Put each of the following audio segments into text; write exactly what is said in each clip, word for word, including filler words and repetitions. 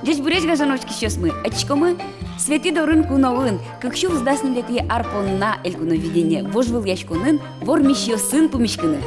Ӟечбуресь, гажано учкисьёсмы! Ӧтиськомы Светӥ дорын куноын, кык сюрс дас ньылетӥ ар понна «Элькуновидение» вожвылъяськонын вормисьёсын пумиськыны.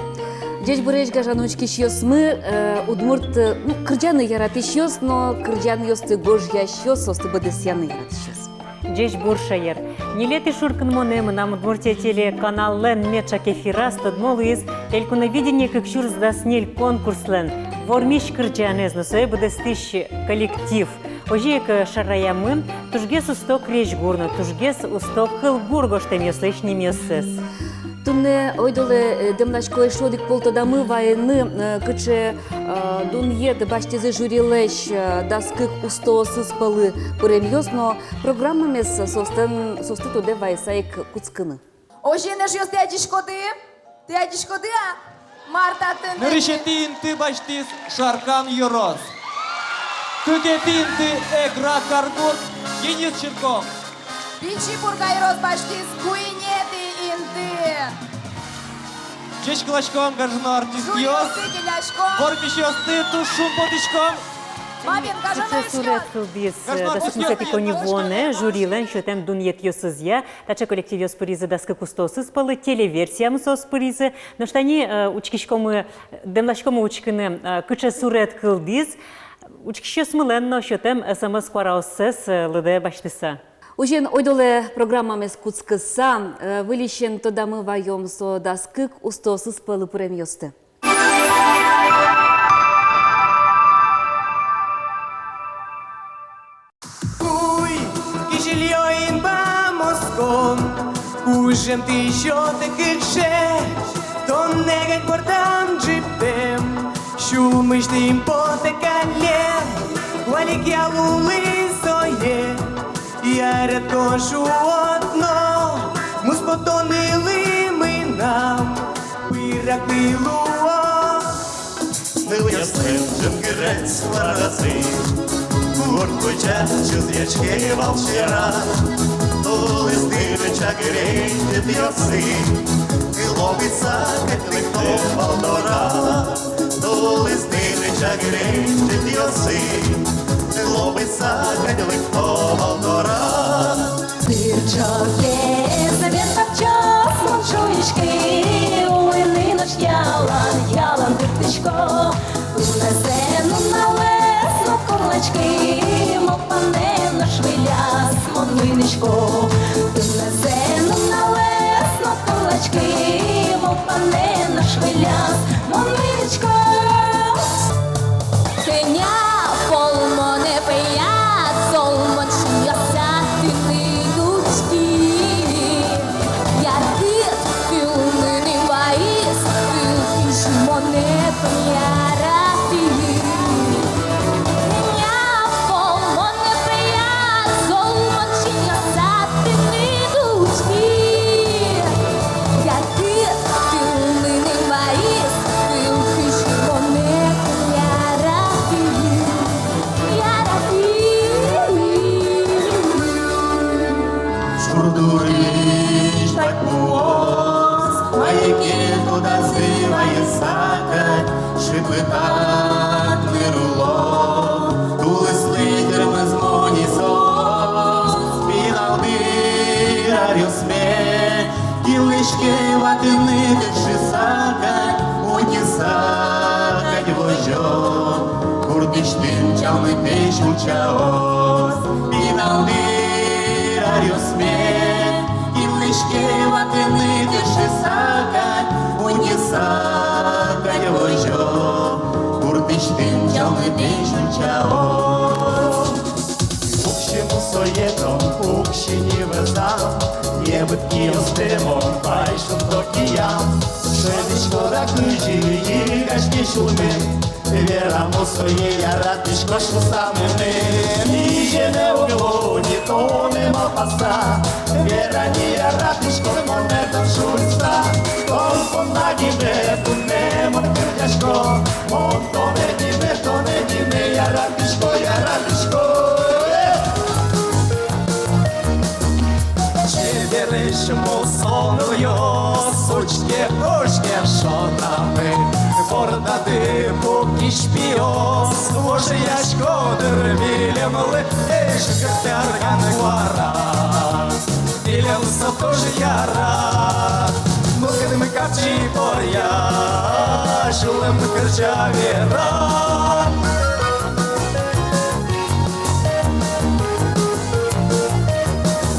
Ӟечбуресь, гажано учкисьёсмы, э, удмурт, э, ну, кырӟаны яратӥсьёс но кырӟанъёсты гожъясьёс, соосты быдэсъяны яратӥсьёс. Ӟечбур, шаер! Ньылетӥ шуркынмонэ «Мынам Удмуртие» телеканаллэн меӵак эфираз тодмо луиз «Элькуновидение кык сюрс дас ньыль» конкурслэн вормись кырӟанэз но сое быдэстӥсь коллектив. Озьы ик, э, шараямы тужгес усто крезьгур но тужгес усто кылбур гожтэмъёслэсь нимъёссэс. Туннэ, ойдолэ, э, дэмласько эшшо одӥг пол тодамы вайыны, э, кыӵе, э, дунъет басьтӥзы жюрилэсь, э, дас кык устоосыз пӧлы пыремъёс, но программамес соостэн, соосты тодэ вайыса ик кутскыны. Озьыен, эшъёс, тӥ адӟиськоды? Тӥ адӟиськоды-а, мар татын? Нырысетӥ инты басьтӥз Шаркан ёрос. Кыкетӥ инты Эгра каргурт, Денис Чирков. Пичи Пурга ёрос басьтӥз куинетӥ инты. Ӟечкыласьком, гажано артистъёс. Жюриосты келяськом. Вормисьёсты туж шумпотӥськом. Мабен, гажано артистъёс. Кыӵе суред кылдӥз, э, дас укмысэтӥ коньывуонэ жюрилэн сётэм дунъетъёсызъя. Таӵе коллективъёс пыризы дас кык устоосыз пӧлы, телеверсиямы соос пыризы. Нош тани, э, учкиськомы, дэмласькомы учкыны, э, кыӵе суред кылдӥз. Учкисьёсмылэн но сётэм СМС куараоссэс, э, лыдэ басьтыса. Озьыен, ойдолэ программамес кутскыса, э, выльысен тодамы ваём со дас кык устоосыз пӧлы пыремъёсты. Уй, кизилиё инбам оскон, кужым тӥ сётэ кыкше, тонэ кадь бордам ӝипем, сюлмысьтым потэ каллен, куалекъя лулы сое, яратӥсько шуод но, муспотонылы мынам пыраклы луоз. Нылъёслэн ӝынгырес куаразы, гурт кузя чузъяське вал сьӧраз. Тулыс дырын чагыр ӟытъёсы, кылобыса кадь лыкто вал дораз. Тулыс дырын чагыр ӟытъёсы, кылобыса кадь лыкто вал дораз. Дыр ӵотэз вет тапчиз, мон шуиськи, улыны нош ялан, ялан дыртӥсько. Туннэзэ нуналэз но курласьки, малпанэ нош выльяз мон мынӥсько. Туннэзэ нуналэз но курласьки, малпанэ нош выльяз мон мынӥсько. Кӧня пол монэ пӧяд, зол мон синъёсад тыныд учки. Яркыт тыл мыным вайиз, тыл кызьы монэ тон яратӥд. Кӧня пол монэ пӧяд, зол мон синъёсад тыныд учки. Яркыт тыл мыным вайиз, тыл кызьы монэ тон яратӥд, яратӥд. Шур дурысь пать пуоз, мае ке тодазы вайыса кадь, шыпытатны руло. Тулыслы тырмоз монэ соос, пинал дыр аръёсме. Кылӥське ватыны тыршыса кадь, утьыса кадь возё. Гуртысьтым чалмытэсь ульчаос, пинал дыр аръёсме. Кылӥське ватыны тыршыса кадь, утьыса кадь возё. Гуртысьтым чалмытэсь ульчаос. Пуксьы мусое тон, пуксьы ни вӧзам, небыт киостэ мон вай шунто киям. Шӧдӥськод-а, кызьы йыгаське сюлмем, вера мусое яратӥсько шуса мыным. Иземе уг луы ни тонэ малпаса, вера ни, яратӥськод монэ тон шуыса. Тон понна гинэ туннэ мон кырӟасько, мон тонэ гинэ, тонэ гинэ яратӥсько, яратӥсько. Э! Чебересь мусо нылъёс учке, учке шонамы, бордады Пукись пиос вожъясько дыр милемлы, эй, жыгыртэ арган куара. Милемлы со туж яра, мылкыдмы капчи пӧръя, сюлэммы кырӟа-вера.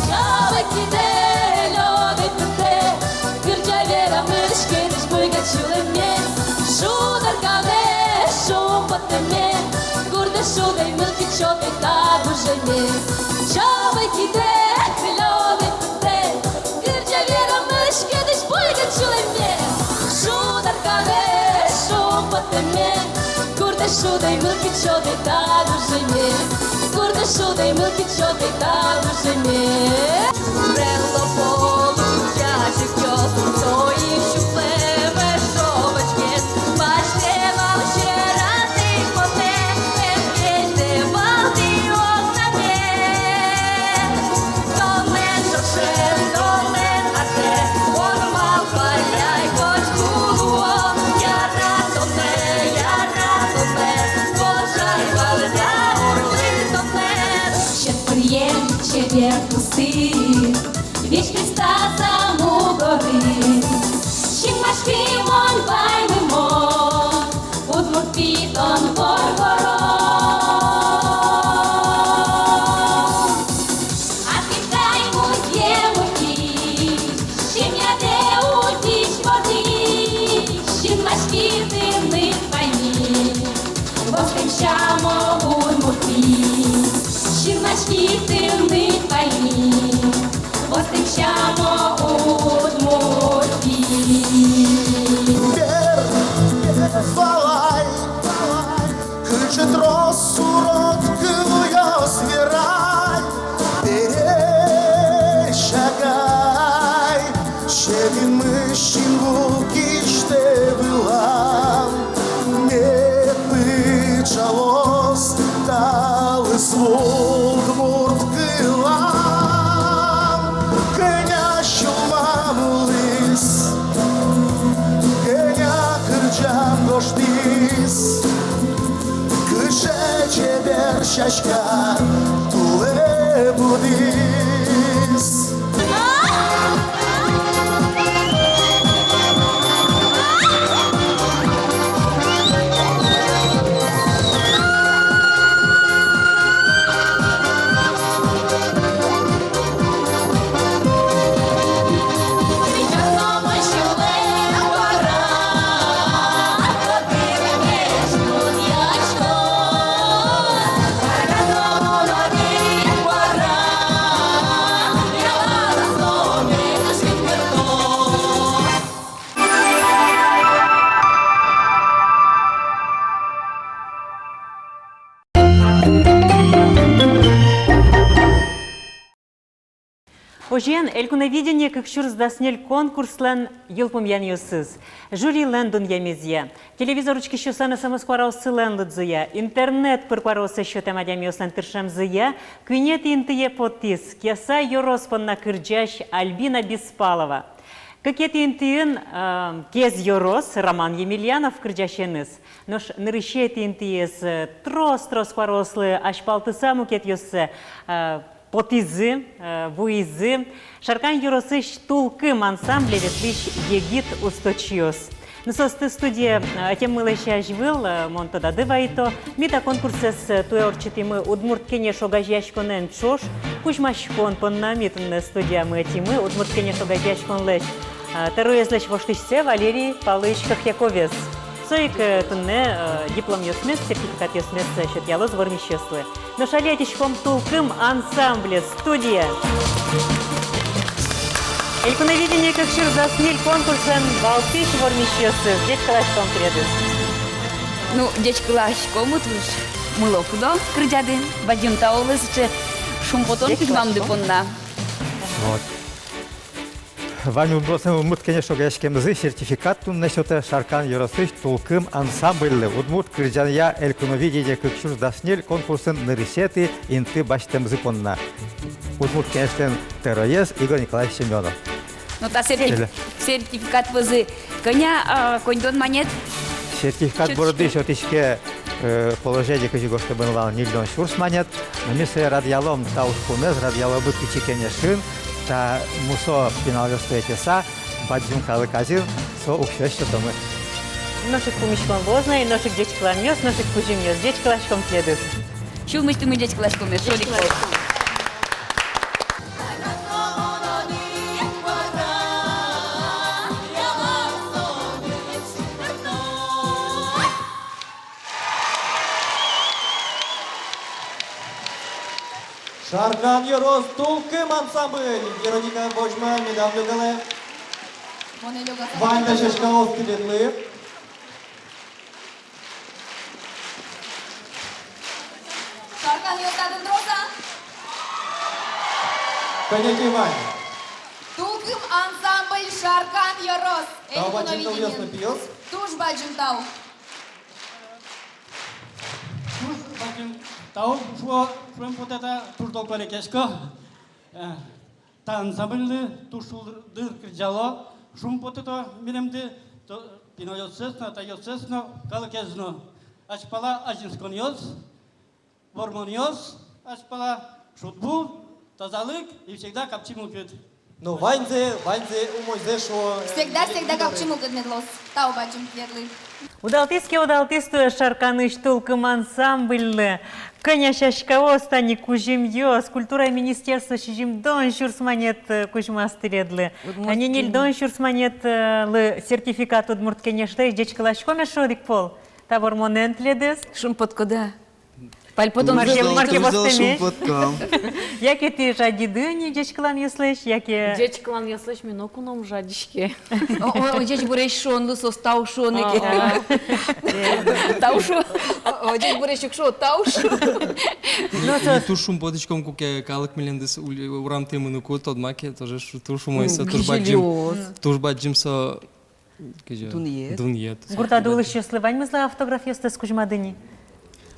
Чабай кидэ, лёдэй пыртэ, кырӟа-вера мыриське дӥсь буйгатӥсь сюлэмме. Шударкалэ, шумпоттэме, гуртэ шудэ, мылкыд сётэ та гужеме. Чабай кидэ, лёдэй пыртэ, кырӟа-вера мыриське дӥсь буйгатӥсь сюлэмме. Шударкалэ, шумпоттэме, гуртэ шудэ, мылкыд сётэ та гужеме. Гуртэ шудэ, мылкыд сётэ та гужеме. Берло полу ӟазег ёс, соин сюлэме шобочкес. Басьтэ вал сьӧрады потэ, эн лэзьтэ вал тӥ огнаме. Тонэн ӵошен, тонэн артэ, ормал палляй, котьку луо. Яратонэ, яратонэ, вожай вал та орлы тонэ. Сьӧд пыръем чебер тусты, визь кыстаса мугоры. Синмаськи мон, ваймы мон, удмурт пи тон воргорон. Адӟиськы ай музъем утись, семьядэ утись-вордӥсь, синмаськи тыныд ваньмыз. Востӥм сямо, удмурт пи, синмаськи тыныд ваньмыз. Востӥм сямо, удмурт пи. Бер, бер валай, кыӵе трос урод кылъёс верай. Пересь агай, сьӧдынмы синву кисьтэ вылам. Не пыӵалоз та лыз удмурт кылам. Кӧня сюлмам улӥз, кӧня кырӟан гожтӥз, кыӵе чебер сяська тулэ будӥз. Озьыен, «Элькуновидение кык сюрс дас ньыль» конкурслэн йылпумъянъёсыз, жюрилэн дунъямезъя, телевизор учкисьёслэн СМС-куараоссылэн лыдзыя, интернет пыр куараоссэ сётэм адямиослэн тыршемзыя куинетӥ интые потӥз Кияса ёрос понна кырӟась Альбина Беспалова. Кыкетӥ интыын, э, Кез ёрос, Роман Емельянов кырӟасеныз. Нош нырысетӥ интыез, э, трос-трос куараослы азьпалтыса мукетъёссэ, э, потӥзы, э, вуизы Шаркан ёросысь «Тулкым» ансамбле ветлӥсь егит усточиос. Но соосты студие, э, ӧтеммылэсь азьвыл, э, мон тодады вайто, ми та конкурсэз, э, туэ ортчытӥмы «Удмурт кенеш» огазеяськонэн ӵош. Кузьмаськон понна ми туннэ студиямы ӧтимы «Удмурт кенеш» огазеяськонлэсь, э, тӧроезлэсь воштӥсьсэ Валерий Павлович Кохьяковез. Со ик, э, туннэ, э, дипломъёсмес, сертификатъёсмес, э, сётъялоз вормисьёслы. Нош али ӧтиськом «Тулкым» ансамблез, студия. «Элькуновидение кык сюрс дас ньыль» конкурслэн валтӥсь вормисьёсыз, ӟечкыласьком тӥледыз. Ну, ӟечкыласьком, туж мыло-кыдо кырӟады. Бадӟым тау луэ сыӵе шумпотон кузьмамды понна. Вот. Вань удмуртъёслэн «Удмурт кенеш» огазеяськемзы сертификат туннэ сётэ Шаркан ёросысь «Тулкым» ансамбльлы удмурт кырӟанъя «Элькуновидение кык сюрс дас ньыль» конкурсын нырысетӥ инты басьтэмзы понна. «Удмурт кенешлэн» тӧроез Игорь Николаевич Семёнов. Ну, та серти-, Теле. Сертификат вӧзы кӧня, а, коньдон манет? Сертификат борды сётӥське, э, положение, кызьы гожтэмын вал, ньыльдон сюрс манет. Но ми сое радъялом, та ужпумез радъялом пичи кенешын, та мусо пиналъёсты ӧтьыса, бадӟым калык азьын со уксёез сётомы. Нош ик пумиськон вуоз на, нош ик ӟечкыланъёс, нош ик кузьымъёс. Ӟечкыласьком тӥледыз. Сюлмысьтымы ӟечкыласьком, эшшо одӥг пол. Шаркан ёрос «Тулкым» ансамбль. Вероника, возьма, медам лёгалэ. Вань дасяськаос тӥледлы. Шаркан ёрос татын трос-а? Кӧня ке вань. «Тулкым» ансамбль, Шаркан ёрос. Тау бадӟым, нылъёс но пиос. Туж бадӟым тау. Туж бадӟым тау шуо, шуэм потэ та, туж долго лекесько. Э, та ансамбльлы туж шулдыр кырӟало, шумпотыто милемды, то, пиналъёссэс но, атайёссэс но, калыкез но. Азьпала азинсконъёс, вормонъёс азьпала, шудбур, тазалык и всегда капчи мылкыд. Но ваньзэ, ваньзэ умойзэ шуо, э, всегда, всегда капчи мылкыд мед луоз. Тау бадӟым тӥледлы. Удалтӥз ке, удалтӥз туэ Шарканысь «Тулкым» ансамбльлы. Кӧня сяськаос, тани кузьымъёс, культура министерство сизьымдон сюрс манет, э, кузьмаз тӥледлы. Удмурт Кенеш. Тани ньыльдон сюрс манет, э, лы сертификат Удмурт Кенешлы. Ӟечкыласьком эшшо одӥг пол та вормонэн тӥледыз. Шумпоткоды-а? Пальпотон. Туж зол, мар ке, туж зол, мар ке шумпотком. Яке тӥ жадиды ни ӟечкыланъёслэсь, яке... Ӟечкыланъёслэсь ми ноку но ум жадиське. О, о, о, ӟечбуресь шуонлы соос тау шуо ни ке. О, о. Тау шуо. О, о, ӟечбуресь ук шуо, тау шуо. Ну, ми со- туж шумпотӥськом, куке калык милемдыз уль-, урамтӥ мыныку, тодма ке, тоже шу-, туж умой со, туж бадӟым, туж бадӟым со. Кызьы? Дунъет. Дунъет. Гуртады улӥсьёслы ваньмызлы автографъёстэс кузьмады ни?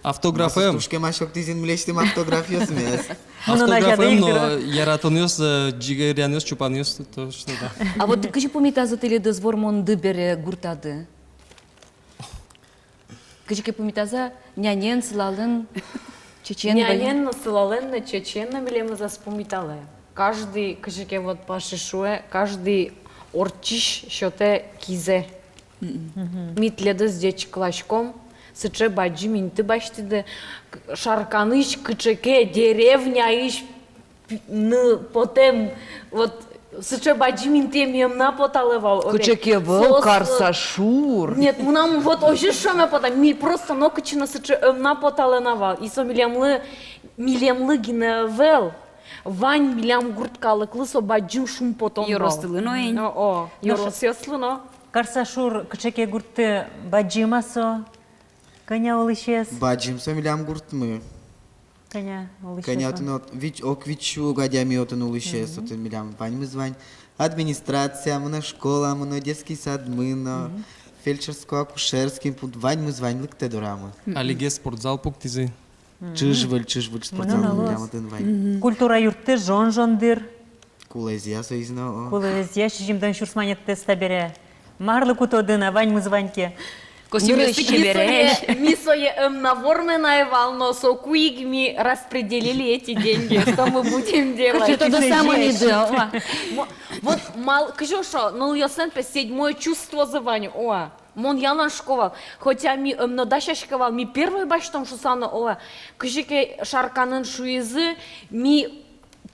Автограф эм. Туж кема шок тӥзин милесьтым автографъёсмес. Автограф эм, но яратонъёс, э, ӟигеръянъёс, чупанъёс, то что, да. А вот кызьы пумитазы тӥледыз вормонды бере гуртады? Кызьы ке пумитазы-а, нянен, сылалэн, чечен вал-а? Нянен но, сылалэн но, чечен но милемыз ӧз пумиталэ. Каждый, кызьы ке вот Паши шуэ, каждый ортчись сётэ кизэ. Мгм. Ми тӥледыз ӟечкыласьком, сыӵе бадӟым инты басьтӥды, к-, Шарканысь кыӵе ке деревняысь пи-, ны потэм, вот, сыӵе бадӟым интые ми ӧм на поталэ вал, оле. Кыӵе ке вал, соос, карса шур. Нет, мынам вот озьы шуэме потэ, ми просто нокытчы но сыӵе ӧм на поталэ на вал. И со милемлы, милемлы гинэ ӧвӧл, вань милям гурт калыклы со бадӟым шумпотон вал. Ёросъёслы но ини. О, о, ёросъёслы но. Карса шур кыӵе ке гуртты бадӟым-а со? Кӧня улӥсез? Бадӟым со милям гуртмы. Кӧня улӥсез? Кӧня отын, от-, вить, ог вить сю адями отын улӥсез, мгм, отын милям ваньмыз вань. Администрация мынэ, школа мынэ, детский сад мынэ, мгм, фельдшерско-акушерский пункт, ваньмыз вань лыктэ дорамы. Мгм. Алигес спортзал пуктӥзы. Мгм. Чыжвыль, чыжвыль спортзал мынэ, мынэ луоз. Отын вань. Мгм. Культура юртты, жон-жондыр. Кулэезъя соиз но, о. Кулэезъя сизьымдон сюрс манеттэс табере. Марлы кутоды на, ваньмыз вань ке. Костюмъёсты чебересь. Ми сое, ми сое ӧм на вормем на вал, но соку ик ми распределили эти деньги, что мы будем делать. Кыӵе тодо самой ниды, о. Мо-, вот мал-, кызьы шуо, нылъёслэн пе седьмое чувствозы вань, о. Мон ялан шуко вал, хотя ми ӧм но дасяське вал, ми первой басьтом шуса но, о. Кызьы ке Шарканын шуизы, ми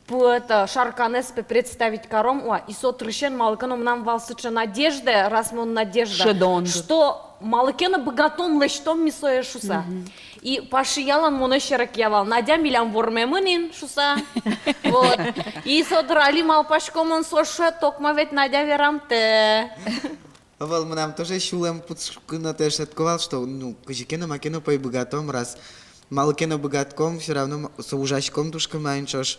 Пу-, это, Шарканэз пе представить каром, уа, и со дырысен малы ке но мынам вал сыӵе надежда, раз мон Надежда, шӧдон, что малы ке но быгатом, лэсьтом ми сое шуса. Мгм. И Паша ялан монэ серекъя вал: Надя, милям вормемын ини шуса. Вот. И со дыр али малпасько мон, со шӧд, токма ведь Надя верамтэ. Ӧвӧл, мынам тоже сюлэм пушкын но тае шӧдко вал, что, ну, кызьы ке но, маке но пӧй быгатом, раз малы ке но быгатком, всё равно ма-, со ужаськом туж кема ини ӵош.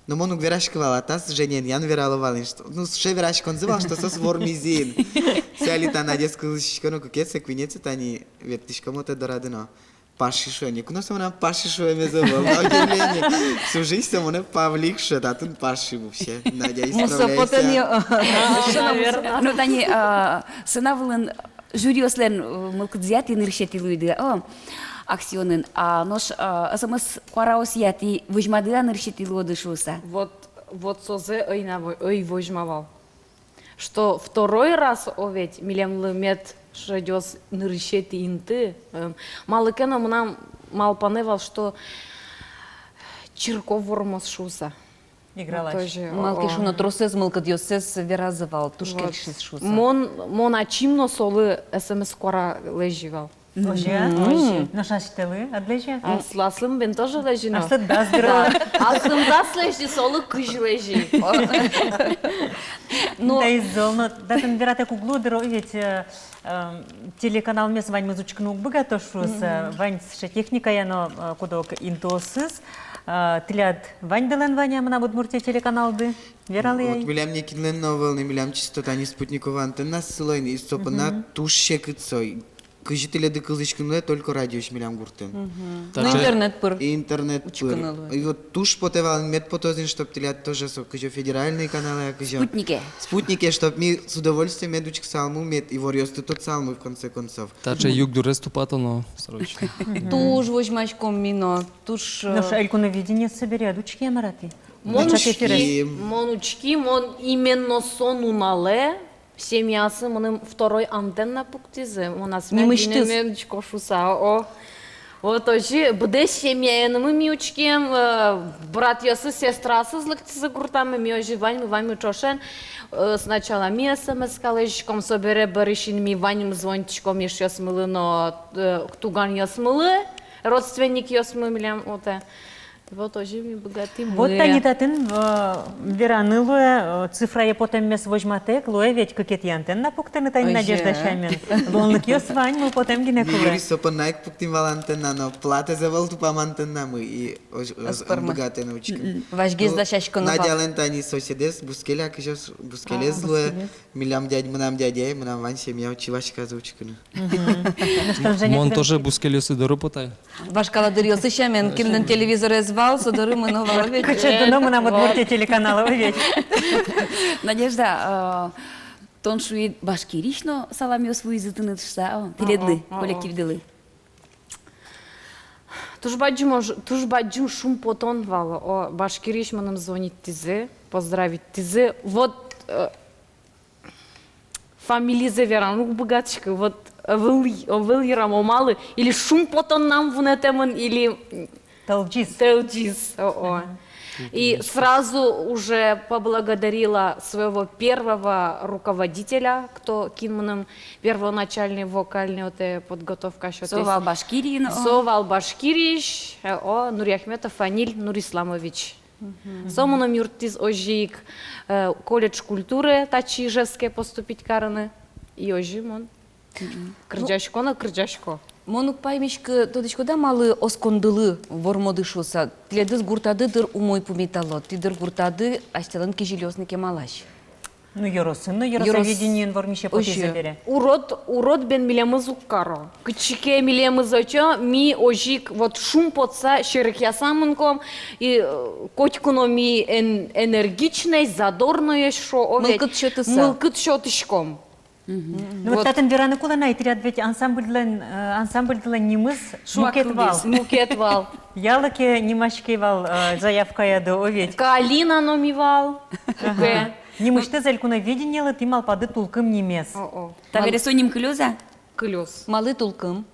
Но мон уг вераськы вал, а та Женя инъян верало вал ини, что, ну, сыӵе вераськонзы вал, что соос вормизы ини. Сое али та Надяез кылзӥсько но, кыкетӥзэ, куинетӥзэ тани ветлӥськом отӥ дорады но. Паша шуэ, ноку но со мынам Паша шуэмез ӧвӧл, на удивление. Всю жизнь со монэ Павлик шуэ, татын Паша вообще. Надя, исправляйся. Мусо потэ ни, а, наверно. Ну, тани, а, сцена вылын Жюриослэн, э, мылкыдзыя тӥ нырысетӥ луиды, о, «Аксионын». А нош, э, СМС куараосъя тӥ возьмады-а нырысетӥ луоды шуыса? Вот, вот созэ ӧй на во-, ӧй возьма вал. Что второй раз, о, ведь милемлы мед шедёз нырысетӥ инты, эм, малы ке но мынам малпанэ вал, что Чирков вормоз шуыса. Игралась. Вот тоже, малы ке о. Шуоно, тросэз мылкыдъёссэс веразы вал, туж вот. Кельшиз шуыса. Мон, мон ачим но солы СМС куара лэзи вал. Озьы-а? Мгм. Озьы. Нош асьтэлы ӧд лэзи-а? Аслым, аслым бен тоже лэзи но. Аслым дас бере. Да. Аслым дас лэзи, солы кызь лэзи. Ну. Да, и зол но, да, татын вератэк уг луы дыр, ведь, э, эм, телеканалмес ваньмыз учкыны уг быгато шуыса, мгм. Вань сыӵе техникая но, э, куд-ог интыосыз, э, тӥляд ваньдылэн вань-а «Мынам Удмуртие» телеканалды? Вералэ ай. Вот милям ни кинлэн но ӧвӧл ни, милям чисто тани спутниковой антенна сыло ини, и со понна мгм. Туж секыт со. Кызьы тӥледлы кылзӥськыны луэ, только радиоысь милям гуртын. Мгм. Ну, таӵе интернет пыр. И интернет пыр. Учкыны луэ. И вот туж потэ вал, мед потоз ини, чтоб тӥляд тоже со кызьы федеральный каналэ, кызьы. Спутнике. Спутнике, чтоб ми с удовольствием мед учкысалмы, мед иворъёсты тодысалмы, в конце концов. Таӵе югдурез тупатоно срочно. Туж возьмаськом ми но, туж, э, нош «Элькуновидение» собере ӧд учке-а, мар-а, тӥ? Мон учки, мон учки, мон именно со нуналэ семьясы мыным второй антенна пуктӥзы, мон асме нимысьтыз. Адӟисько шуыса, о. Вот озьы быдэс семьяенымы ми учким, э, братъёсыз, сестраосыз лыктӥзы гуртамы, ми озьы ваньмы, ваньмы ӵошен, э, сначала ми СМС-ка лэзиськом, собере бӧрысен ми ваньмы звонитӥськом эшъёсмылы но, э, туганъёсмылы, родственникъёсмы милям отын. Вот озьы ми быгатӥм. Вот тани татын, э, вераны луэ, э, цифрае потэммес возьматэк, луэ ведь кыкетӥ антенна пуктыны тани. Озьы. Надежда сямен. Луонлыкъёс вань, мылпотэм гинэ кулэ. Юрий, со понна ик пуктӥм вал антенна, но платаез ӧвӧл тупам антеннамы, и озь-, ӧз, ӧз пӧрмы. Ӧм быгатэ но учкыны. Мгм. Вазьгес дасяськоно. Ну, Надялэн тани соседэз бускель, а кызьы со бускелез луэ. А, бускелез. Милям дядь-, мынам дядяе, мынам вань семья, отчы васьказы учкыны. Мгм. Мон тоже бускельёсы доры потай. Вашкала дыръёсы сямен, кинлэн телевизорез вал, со доры мыно вал ведь. Кыӵе дуно «Мынам Удмуртие» телеканал ведь. Надежда, э, тон шуид, Башкириысь но саламъёс вуизы тыныд шуыса, о, тӥледлы, о, о, о, коллективдылы. Туж бадӟым ож-, туж бадӟым шумпотон вал, о, Башкириысь мыным звонитӥзы, поздравитӥзы. Вот, э, фамилизэ вераны уг быгатӥськы, вот, э, ӧвӧл, ӧвӧл йырам, о, малы, или шумпотоннам вунэтэмын, или, м, тӧлӟиз. Тӧлӟиз, о, о. Ага. И сразу уже поблагодарила своего первого руководителя, кто, кин мыным первоначальный вокальный отэ подготовка сётӥз. Со вал Башкириын, о. Со вал Башкириысь, э, о, Нуриахметов Фаниль Нурисламович. Мгм. Со мыным юрттӥз озьы ик, э, колледж культуры татчы Ижевске поступить карыны. И озьы мон. Мгм. Кырӟасько но кырӟасько. Мон уг паймиськы, тодӥськод-а, малы оскондылы вормоды шуыса? Тӥледыз гуртады, дыр, умой пумитало. Тӥ, дыр, гуртады асьтэлэн кизилиосны кемалась. Ну, ёросын но, ёросовидениен вормисе потӥзы бере. Урод, урод бен милемыз уг каро. Кытчы ке милемыз ӧтё, ми озьы ик вот шумпотса, серекъяса мынком, и, э, котьку но ми эн-, энергичной, задорноесь, шуо, о ведь. Мылкыд сётыса. Мылкыд сётӥськом. Мгм. Ну вот татын вераны кулэ на, тӥляд ведь ансамбльлэн, э, ансамбльлэн нимыз мукет вал. Мукет вал. Ялыке нимаське вал, э, заявкаяды, о ведь. Калина но ми вал. Ага. Нимысьтыз «Элькуновидениелы» тӥ малпады «Тулкым» нимез. О, о. Табере со ним кылёз-а? Кылёз. Малы «Тулкым»?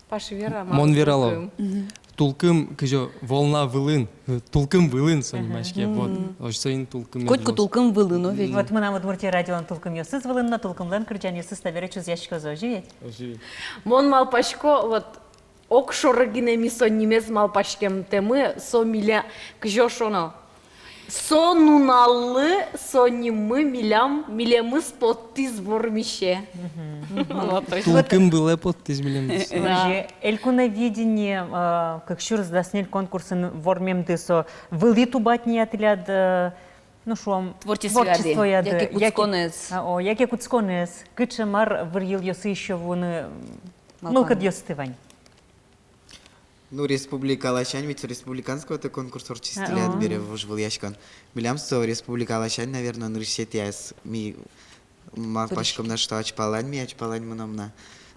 Паш, вера, малы «Тулкым»? Мон верало. Мгм. «Тулкым» кызьы волна вылын, э, «Тулкым» вылын со нимаське. Мгм. Вот. Озьы со ини «Тулкым». Котьку «Тулкым» вылын, о ведь. Вот мынам Удмуртия радиолэн «Тулкымъёсыз» вылын но «Тулкымлэн» кырӟанъёсыз табере чузъяськозы, озьы ведь? Озьы ведь. Мон малпасько, вот, огшоры гинэ ми со нимез малпаськемтэмы, со милям, кызьы шуоно, со нуналлы со ниммы милям, милемыз поттӥз вормисе. Мгм. Вот, то есть вот. «Тулкым» вылэ поттӥз милемыз. Да. Озьы, «Элькуновидение», э, кык сюрс дас ньыль конкурсын вормемды со вылӥ тубатня тӥляд, э, ну, шуом, творчествояды. Творчествояды. Яке кутсконэз. Яке, а, о, яке кутсконэз. Кыӵе мар вырйылъёсы ещё вуыны, м, мылкыдъёсты вань? Ну, республика ласянь, ведь республиканской отын конкурс ортчиз тӥляд бере, вожвылъяськон. Милям со республика ласянь, наверно, нырысетӥяз ми малпаськом на, что азьпалань ми, азьпалань мыном на.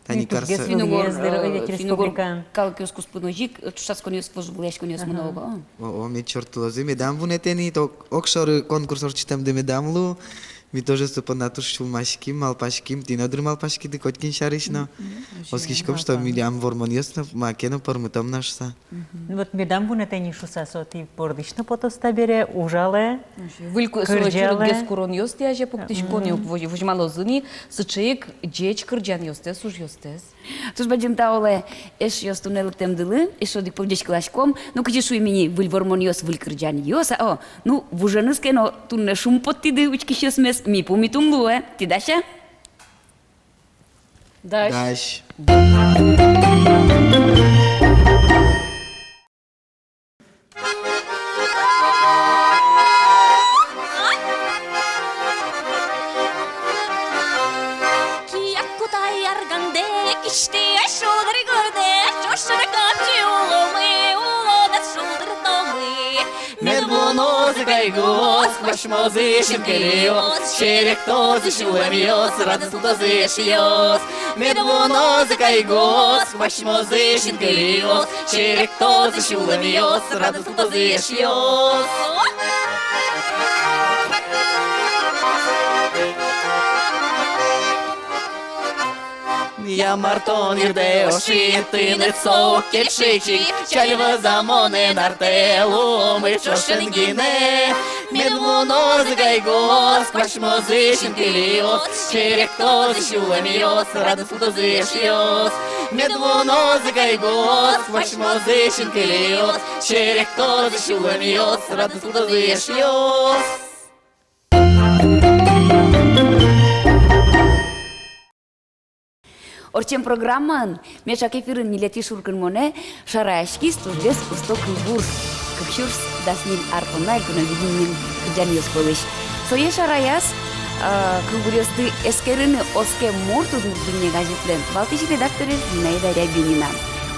Тани карса. Финн-угор, э, финн-угор калыкъёс куспын озьы ик, э, ӵошатсконъёс, вожвылъяськонъёс мыно ого. О, о, мед чорт луозы, медам вунэтэ ни, то огшоры конкурс ортчытэмды медам лу. Ми тоже со понна туж сюлмаським, малпаським, тӥ но дыр малпаськиды котькин сярысь но. Мгм. Оскиськом, что милям вормонъёс но маке но пӧрмытом на шуса. Мгм. Ну вот медам вунэтэ ни шуса, со тӥ бордысь но потоз табере, ужалэ, выль ку-, со кырӟалэ. Чурыт гес куронъёс тӥ азе пуктӥськоды, мгм, вож-, возьмалозы ни сыӵе ик ӟеч кырӟанъёстэс, ужъёстэс. Туж бадӟым тау луэ, эшъёс, туннэ лыктэмдылы, эшшо одӥг пол ӟечкыласьком. Ну, кызьы шуим ини, выль вормонъёс, выль кырӟанъёс, а, о, ну, вуженыз ке но туннэ шумпоттӥды учкисьёсмес, ми пумит ум луэ, тӥ дась-а? Дась. Дась. Кияк кутай аргандэ, кисьтӥ ай шулдыр гурдэ, ӵошен капчи уломы, улонэз шулдыртомы. Мед вуонозы кайгуос, куасьмозы синкылиос, серектозы сюлэмъёс, радыз султозы эшъёс. Мед вуонозы кайгуос, куасьмозы синкылиос, серектозы сюлэмъёс, радыз султозы эшъёс. Ямартон ирдэ оши, тыныд со уг кельшы чик, чаль вӧза монэ эн артэ, луомы ӵошен гинэ. Мед вуонозы кайгуос, куасьмозы синкылиос, серектозы сюлэмъёс, радыз султозы эшъёс. Мед вуонозы кайгуос, куасьмозы синкылиос, серектозы сюлэмъёс, радыз султозы эшъёс. Ортчем программаын меӵак эфирын ньылетӥ шуркынмонэ шараяськиз тужгес усто кылбур. Кык сюрс дас ньыль ар понна «Элькуновидениын» кырӟанъёс пӧлысь. Сое шараяз, а, кылбуръёсты эскерыны «Оскем мурт» удмурт дунне газетлэн валтӥсь редакторез Зинаида Рябинина.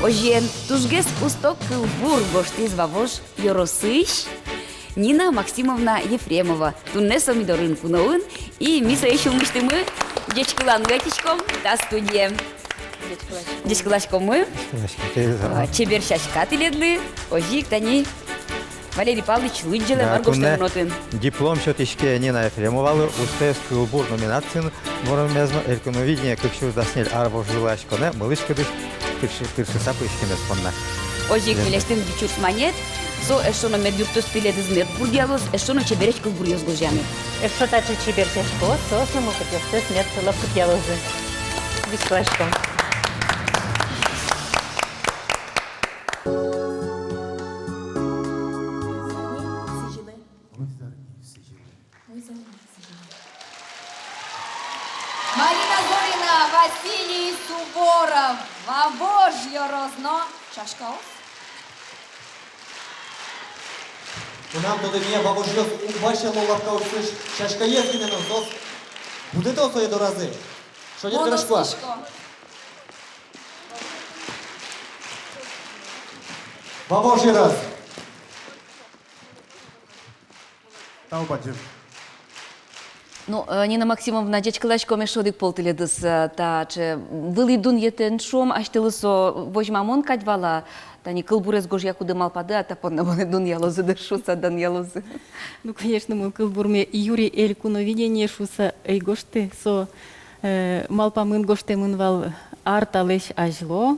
Озьыен, тужгес усто кылбур гожтӥз Вавож ёросысь Нина Максимовна Ефремова. Туннэ со ми дорын куноын, и ми сое сюлмысьтымы ӟечкыланы ӧтиськом та студие. Ӟечкыласькомы. Ӟечкыласькомы. Ӟечкыласькомы. А, чебер сяська тӥледлы, озьы ик тани Валерий Павлович лыдӟелэ, да, мар гожтэмын отын. Диплом сётӥське Нина Ефремовалы «Устоез кылбур» номинациын. Вормемез но «Элькуновидение кык сюрс дас ньыль ар» вожвылъяськонэ мылысь-кыдысь тырши-, тыршыса пыриськемез понна. Озьы ик милесьтым ӟуч манет, со эшшо но мед юрттоз тӥледыз, мед бурдъялоз эшшо но чебересь кылбуръёс гожъяны. Эшшо таӵе чебер сяськаос, соос но мылкыдъёстэс мед лӧпкытъялозы. Висьталаськом. Марина Зорина, Василий Суворов, Вавож ёрос но сяськаос. Мынам тодэмъя, вавожъёс ум басьяло лапкаосысь сяськаез гинэ но, соос будэто сое доразы. Шонер верасько-а? Вавож ёрос. Тау бадӟым. Ну, э, Нина Максимовна, ӟечкыласьком эшшо одӥг пол тӥледыз, э, таӵе вылӥ дунъетэн, шуом, асьтэлы со возьмамон кадь вал-а, тани кылбурез гожъякуды малпады-а, та понна монэ дунъялозы дыр шуса, данъялозы? Ну, конечно, мон кылбурме юри «Элькуновидение» шуса ӧй гожты, со, э, малпамын, гожтэмын вал ар талэсь азьло.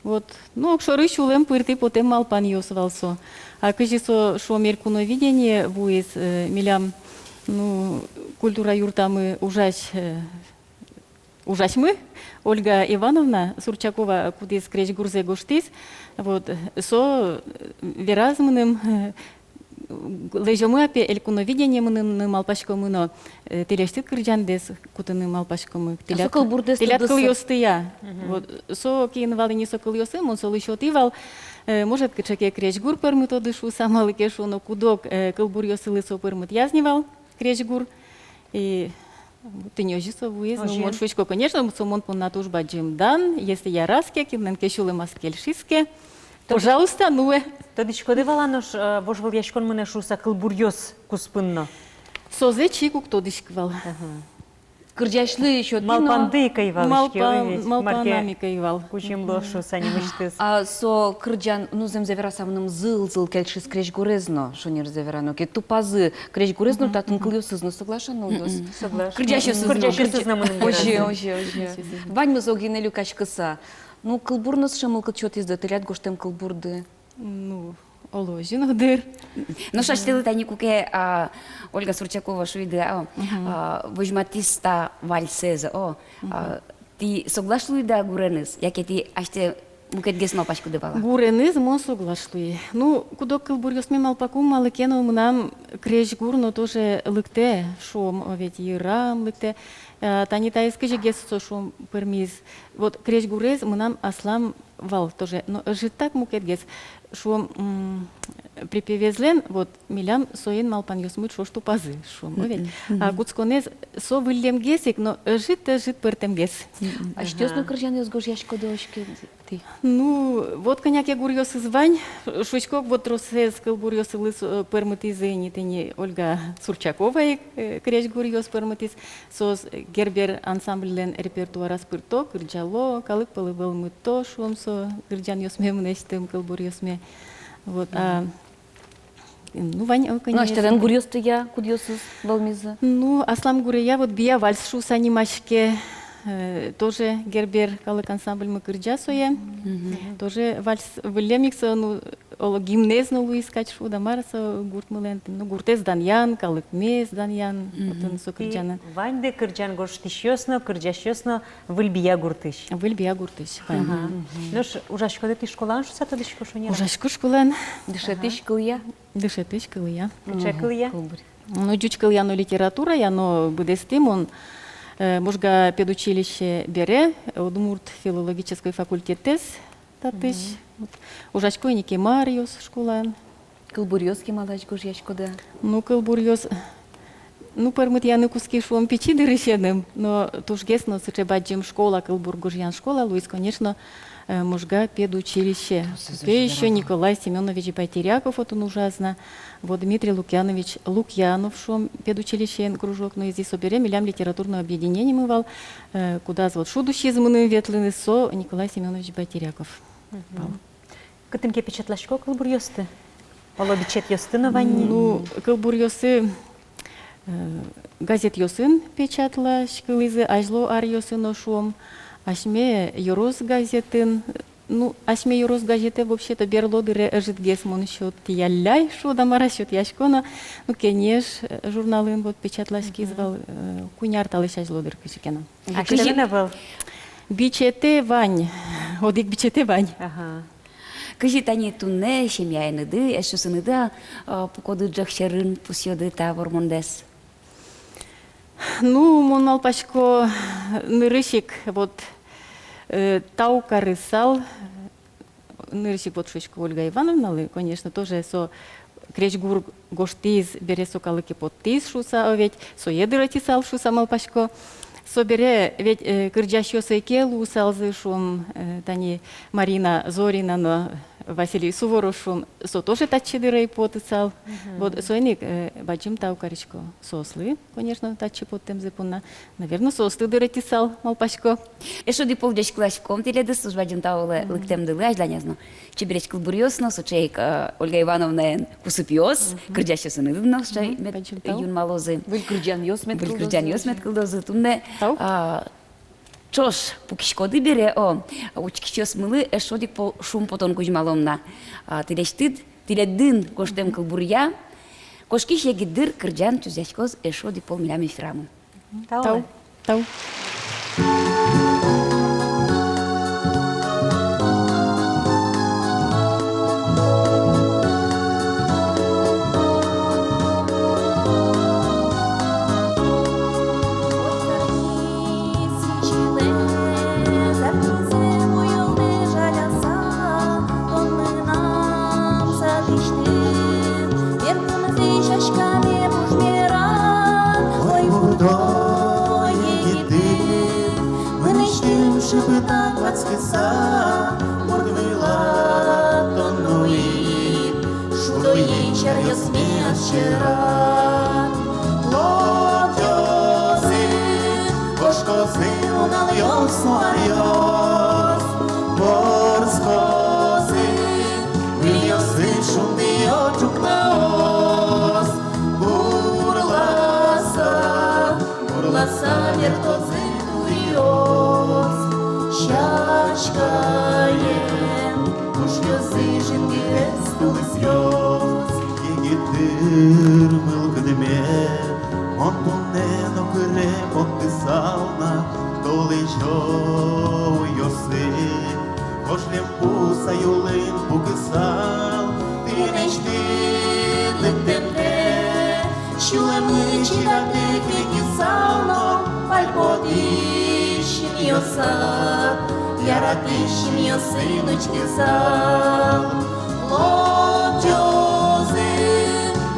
Вот. Ну, огшоры сюлэм пыртӥ потэм малпанъёс вал со. А кызьы со, шуом, «Элькуновидение» вуиз, э, милям, ну, культура юртамы ужась, э, ужасьмы Ольга Ивановна Сурчакова, кудӥз крезьгурзэ гожтӥз. Вот. Со, э, вераз мыным, э, лэзёмы-а пе «Элькуновидение» мыныны, малпаськомы но, э, тӥлесьтыд кырӟандэс кутыны малпаськомы. А со тӥляд, кылбурдэс тӥляд тудыса кылъёстыя. Мгм. Вот, со киын вал ини со кылъёсы, мон солы сётӥ вал, э, может, кыӵе ке крезьгур пӧрмытоды шуса, малы ке шуоно, куд-ог, э, кылбуръёсылы со пӧрмытъяз ни вал крезьгур. И тӥни озьы со вуиз. Ну, озьы. Мон шуисько, конечно, со мон понна туж бадӟым дан, если яраз ке, кинлэн ке сюлэмаз кельшиз ке. Пожалуйста, нуэ. Тодӥськоды вал-а нош, э, вожвылъяськон мынэ шуса кылбуръёс куспын но? Созэ чик уг тодӥськы вал. Ага. Кырӟасьлы сётӥ но. Малпанды ик ӧй вал, малпан-, иське, ӧй ведь, малпанам ик ӧй вал. Кузьым луоз шуса нимысьтыз. А со кырӟан, ну, зэмзэ вераса, мыным зыл-зыл кельшиз крезьгурез но, шонерзэ верано ке, тупазы крезьгурез но, татын кылъёсыз но, соглаш-а, нылъёс? Соглаш. Кырӟасьёсыз но. Кырӟасьёсыз но мыным. Озьы, верано. Озьы, озьы. Ваньмыз огинэ люкаськыса. Ну, кылбур но сыӵе мылкыд сётӥз-а тӥляд гожтэм кылбурды? Ну, оло озьы но дыр. Нош асьтэлы тани куке, а, Ольга Сурчакова шуиды, а, а, возьматӥз та вальсэз, о, а, тӥ соглаш луиды-а гуреныз, яке тӥ асьтэ мукетгес малпаськоды вал-а? Гуреныз мон соглаш луи. Ну, куд-ог кылбуръёсме малпаку, малы ке но мынам крезьгур но тоже лыктэ, шуом, о, ведь йырам лыктэ. Э, тани таиз кызьыгес со, шуом, пӧрмиз. Вот крезьгурез мынам аслам вал тоже, но ӧжытак мукетгес, шуом, м, припевезлэн, вот, милям соин малпанъёсмы ӵош тупазы, шуом, о ведь. А кутсконэз со выллемгес ик, но ӧжыт-ӧжыт пӧртэмгес. Асьтэос но кырӟанъёс гожъяськоды-а, оскеды-а? Ну, вот кӧня ке гуръёсыз вань, шуисько, вот тросэз кылбуръёсылы со, э, пӧрмытӥзы ини тӥни Ольга Сурчакова ик, э, крезьгуръёс пӧрмытӥз. Соос, э, Гербер ансамбльлэн репертуараз пырто, кырӟало, калык пӧлы вӧлмыто, шуом, со кырӟанъёсме мынэсьтым, кылбуръёсме. Вот, а, ну, вань, э, ну, конечно. Асьтэлэн гуръёстыя, кудъёсыз вӧлмизы? Ну, аслам гурея, вот «Бия вальс» шуса нимаське, э, тоже Гербер калык ансамбльмы кырӟа сое. Тоже вальс выллем ик со, ну, оло гимнэз но луиз кадь, шуод-а, мар-а, со гуртмылэн, ну, гуртэз данъян, калыкмес данъян, отын со кырӟаны. Тӥ ваньды кырӟан гожтӥсьёс но, кырӟасьёс но Выль Бия гуртысь. Выль Бия гуртысь, вань. Ага. Нош ужаськоды тӥ школаын шуса тодӥсько, шонер-а? Ужасько школаын. Дышетӥсь кылъя? Дышетӥсь кылъя. Кыӵе кылъя? Ну, ӟуч кылъя но литературая, но быдэстӥ мон, э, Можга педучилище бере, удмурт филологической факультетэз татысь. Вот. Ужасько ини кема аръёс школаын. Кылбуръёс кемалась гожъяськоды-а? Ну, кылбуръёс, ну, пӧрмытъяны кутски, шуом, пичи дырысеным, но тужгес но сыӵе бадӟым школа, кылбур гожъян школа луиз, конечно, э, Можга педучилище. Туж ӧз ӧжыт. Ещё Николай Семёнович Байтеряков отын ужаз на, вот Дмитрий Лукьянович Лукьянов, шуом, педучилищеын кружок нуиз, и собере милям литературное объединениемы вал, э, кудаз вот шуд усиз мыным ветлыны, со Николай Семёнович Байтеряков вал. Кытын ке печатласько кылбуръёсты? Оло, бичетъёсты но вань ни? Ну, кылбуръёсы, э, газетъёсын печатласькылӥзы, азьло аръёсы но, шуом, асьме «Ёрос» газетын. Ну, асьме «Ёрос» газетэ вообще-то берло дыре ӧжытгес мон сётъялляй, шуод-а, мар-а, сётъясько но, ну, «Кенеш», э, журналын вот печатласькиз вал, э, куинь ар талэсь азьло дыр кызьы ке но. А кызьы ке но вал? Бичетэ вань, одӥг бичетэ вань. Ага. Кызьы тани туннэ семьяеныды, эшъёсыныды, а, пукоды ӝӧк сьӧрын, пусъёды та вормондэс? Ну, мон малпасько, нырысь ик вот, э, тау карысал, нырысь ик вот шуисько Ольга Ивановналы, конечно, тоже со крезьгур гожтӥз, бере со калыке поттӥз шуса, о ведь, сое дыр ӧтьысал шуса малпасько. Собере ведь, э, кырӟасьёс ӧй ке луысалзы, шуом, э, тани Марина Зорина но Василий Суворов, шуом, со тоже татчы дыр ӧй потысал. Мгм. Вот соин ик, э, бадӟым тау карисько соослы, конечно, татчы поттэмзы понна. Наверно, соосты дыр ӧтьысал, малпасько. Эшшо одӥг пол ӟечкыласьком тӥледыз, туж бадӟым тау луэ лыктэмдылы азьланяз но. Чебересь кылбуръёс но, сыӵе ик, э, Ольга Ивановнаен кусыпъёс, мгм, кырӟасьёсыныды но сыӵе, мгм, мед, бадӟым тау, юнмалозы. Выль кырӟанъёс мед, выль кылдозы, кырӟанъёс мед кылдозы. Туннэ, тау, а, ӵош пукиськоды бере, о, учкисьёсмылы эшшо одӥг пол шумпотон кузьмалом на. А, тӥлесьтыд, тӥледын гожтэм кылбуръя «Кошкись егит дыр» кырӟан чузъяськоз эшшо одӥг пол милям эфирамы. Тау. Тау. Тау. Ой, бурдо егитды, мынэсьтым шыпытан ватскыса, мурт вылад тон нуид, шудо енчаръёсме ас сьӧрад. Лопъёсы Нуналъёс но аръёс вордскозы, выльёсыз шундыё ӵукнаос. Урласа, урласа бертозы туръёс. Сяськаен пушъёсыз жингырес тулысъёс. Егит дыр мылкыдме, мон туннэ но кыре поттысал на толэзё уйёсы. Кожлем пуса юлын пукысал, тӥлесьтыд лыктэмтэ сюлэммы чидатэк ветлысал но, пальпотӥсь синъёсад яратӥсь синъёсын учкысал. Лобӟозы,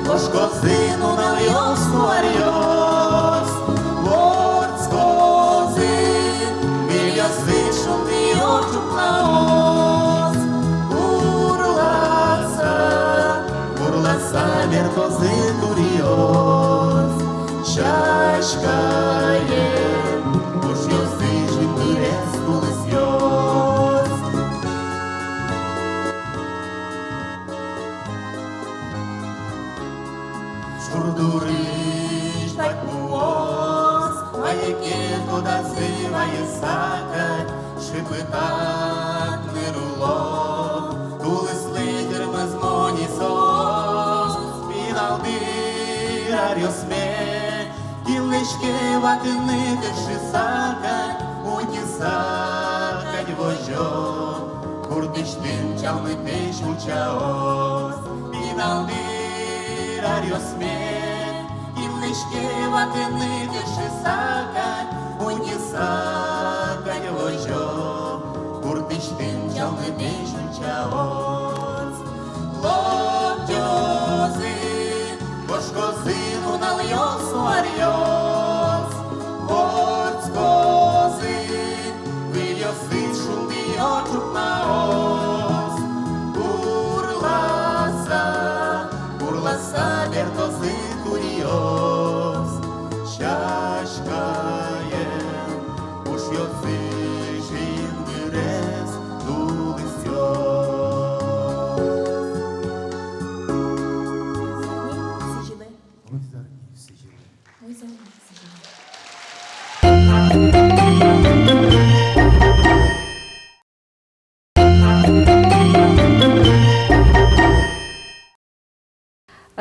кошкозы нуналъёс но аръёс, вордскозы, выльёсыз шундыё ӵукнаос. Урласа, урласа бертозы туръёс. Сяськаен пушъёсыз жингырес тулысъёс. Шур дурысь пальпуос, мае ке тодазы вайыса кадь, шыпытатны руло тулыслы тырмоз ини соос. Пинал дыр аръёсме, кинлэсь ке ватыны тыршыса кадь, утьыса кадь возё гуртысьтым чалмытэсь ульчаос. Пинал дыр аръёсме, кинлэсь ке ватыны тыршыса кадь, утьыса кадь возё гуртысьтым чалмытэсь ульчаос. Лобӟозы, кошкозы нуналъёс но аръёс, вордскозы, выльёсыз шундыё ӵукнаос. Урласа, урласа бертозы туръёс. Сяськаен пушъёсыз жингырес тулысъёс.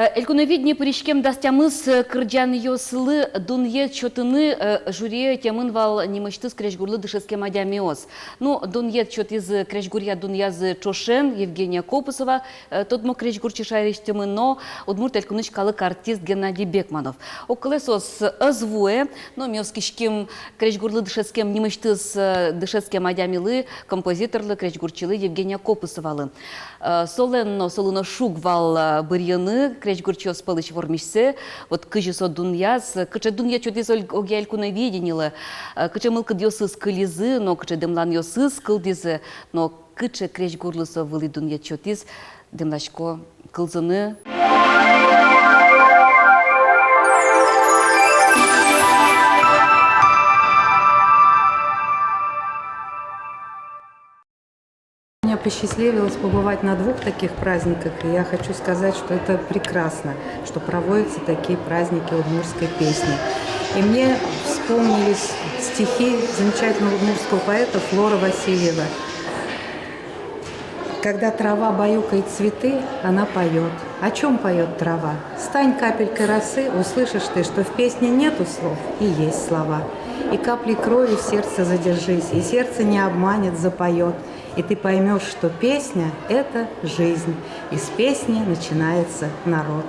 Э, Элькуновидение пыриськем дас тямыс, э, кырӟанъёслы дунъет сётыны, э, жюрие ӧтемын вал нимысьтыз крезьгурлы дышетскем адямиос. Ну, дунъет сётӥзы крезьгуръя дунъязы ӵошен Евгения Копысова, э, тодмо крезьгурчи шаерысьтымы, но Удмурт Элькунысь калык артист Геннадий Бекманов. Огкылэ соос ӧз вуэ, но ми оскиським крезьгурлы дышетскем нимысьтыз, э, дышетскем адямилы, композиторлы, крезьгурчилы Евгения Копысовалы. Э, солэн но, солы но шуг вал, э, бырйыны крезьгурчиос пӧлысь вормисьсэ, вот кызьы со дунъяз, кыӵе дунъет сётӥз Оль-, огъя Элькуновидениелы, э, кыӵе мылкыдъёсыз кылизы, но кыӵе дэмланъёсыз кылдӥзы, но кыӵе крезьгурлы со вылӥ дунъет сётӥз, дэмласько кылзыны. Мне посчастливилось побывать на двух таких праздниках, и я хочу сказать, что это прекрасно, что проводятся такие праздники удмуртской песни. И мне вспомнились стихи замечательного удмуртского поэта Флоры Васильевой. Когда трава баюкает цветы, она поёт. О чём поёт трава? Стань капелькой росы, услышишь ты, что в песне нету слов, и есть слова. И каплей крови в сердце задержись, и сердце не обманет, запоёт. И ты поймёшь, что песня — это жизнь, и с песни начинается народ.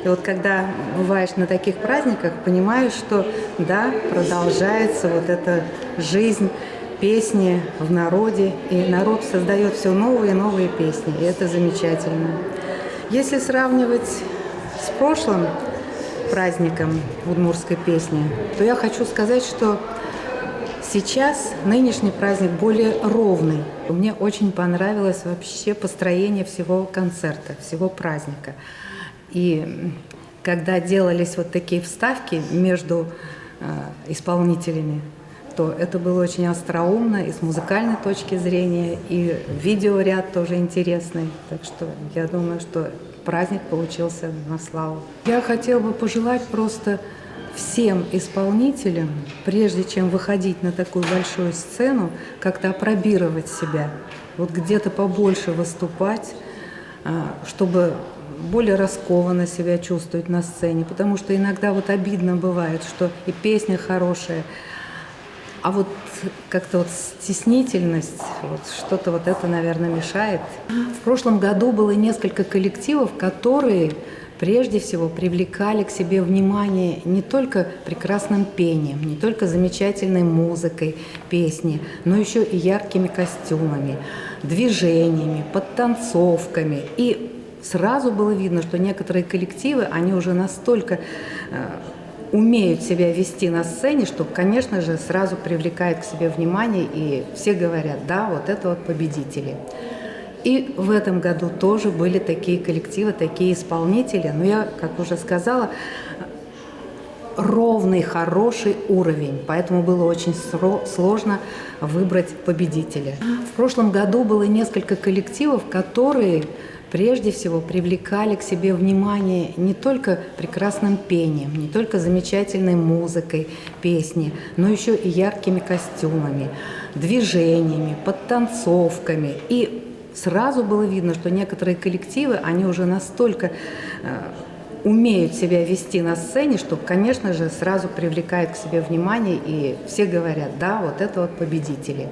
И вот когда бываешь на таких праздниках, понимаешь, что да, продолжается вот эта жизнь песни в народе, и народ создаёт всё новые и новые песни, и это замечательно. Если сравнивать с прошлым праздником удмуртской песни, то я хочу сказать, что сейчас нынешний праздник более ровный. Мне очень понравилось вообще построение всего концерта, всего праздника. И, м, когда делались вот такие вставки между, э, исполнителями, То это было очень остроумно и с музыкальной точки зрения, и видеоряд тоже интересный. Так что я думаю, что праздник получился на славу. Я хотела бы пожелать просто всем исполнителям, прежде чем выходить на такую большую сцену, как-то опробировать себя, вот где-то побольше выступать, а, чтобы более раскованно себя чувствовать на сцене, потому что иногда вот обидно бывает, что и песня хорошая, а вот как-то вот стеснительность, вот что-то вот это, наверное, мешает. В прошлом году было несколько коллективов, которые прежде всего привлекали к себе внимание не только прекрасным пением, не только замечательной музыкой песни, но еще и яркими костюмами, движениями, подтанцовками. И сразу было видно, что некоторые коллективы, они уже настолько э, умеют себя вести на сцене, что, конечно же, сразу привлекает к себе внимание, и все говорят: «Да, вот это вот победители». И в этом году тоже были такие коллективы, такие исполнители. Но я, как уже сказала, ровный, хороший уровень, поэтому было очень сро- сложно выбрать победителя. В прошлом году было несколько коллективов, которые прежде всего привлекали к себе внимание не только прекрасным пением, не только замечательной музыкой песни, но еще и яркими костюмами, движениями, подтанцовками. И сразу было видно, что некоторые коллективы, они уже настолько э, умеют себя вести на сцене, что, конечно же, сразу привлекает к себе внимание, и все говорят: «Да, вот это вот победители».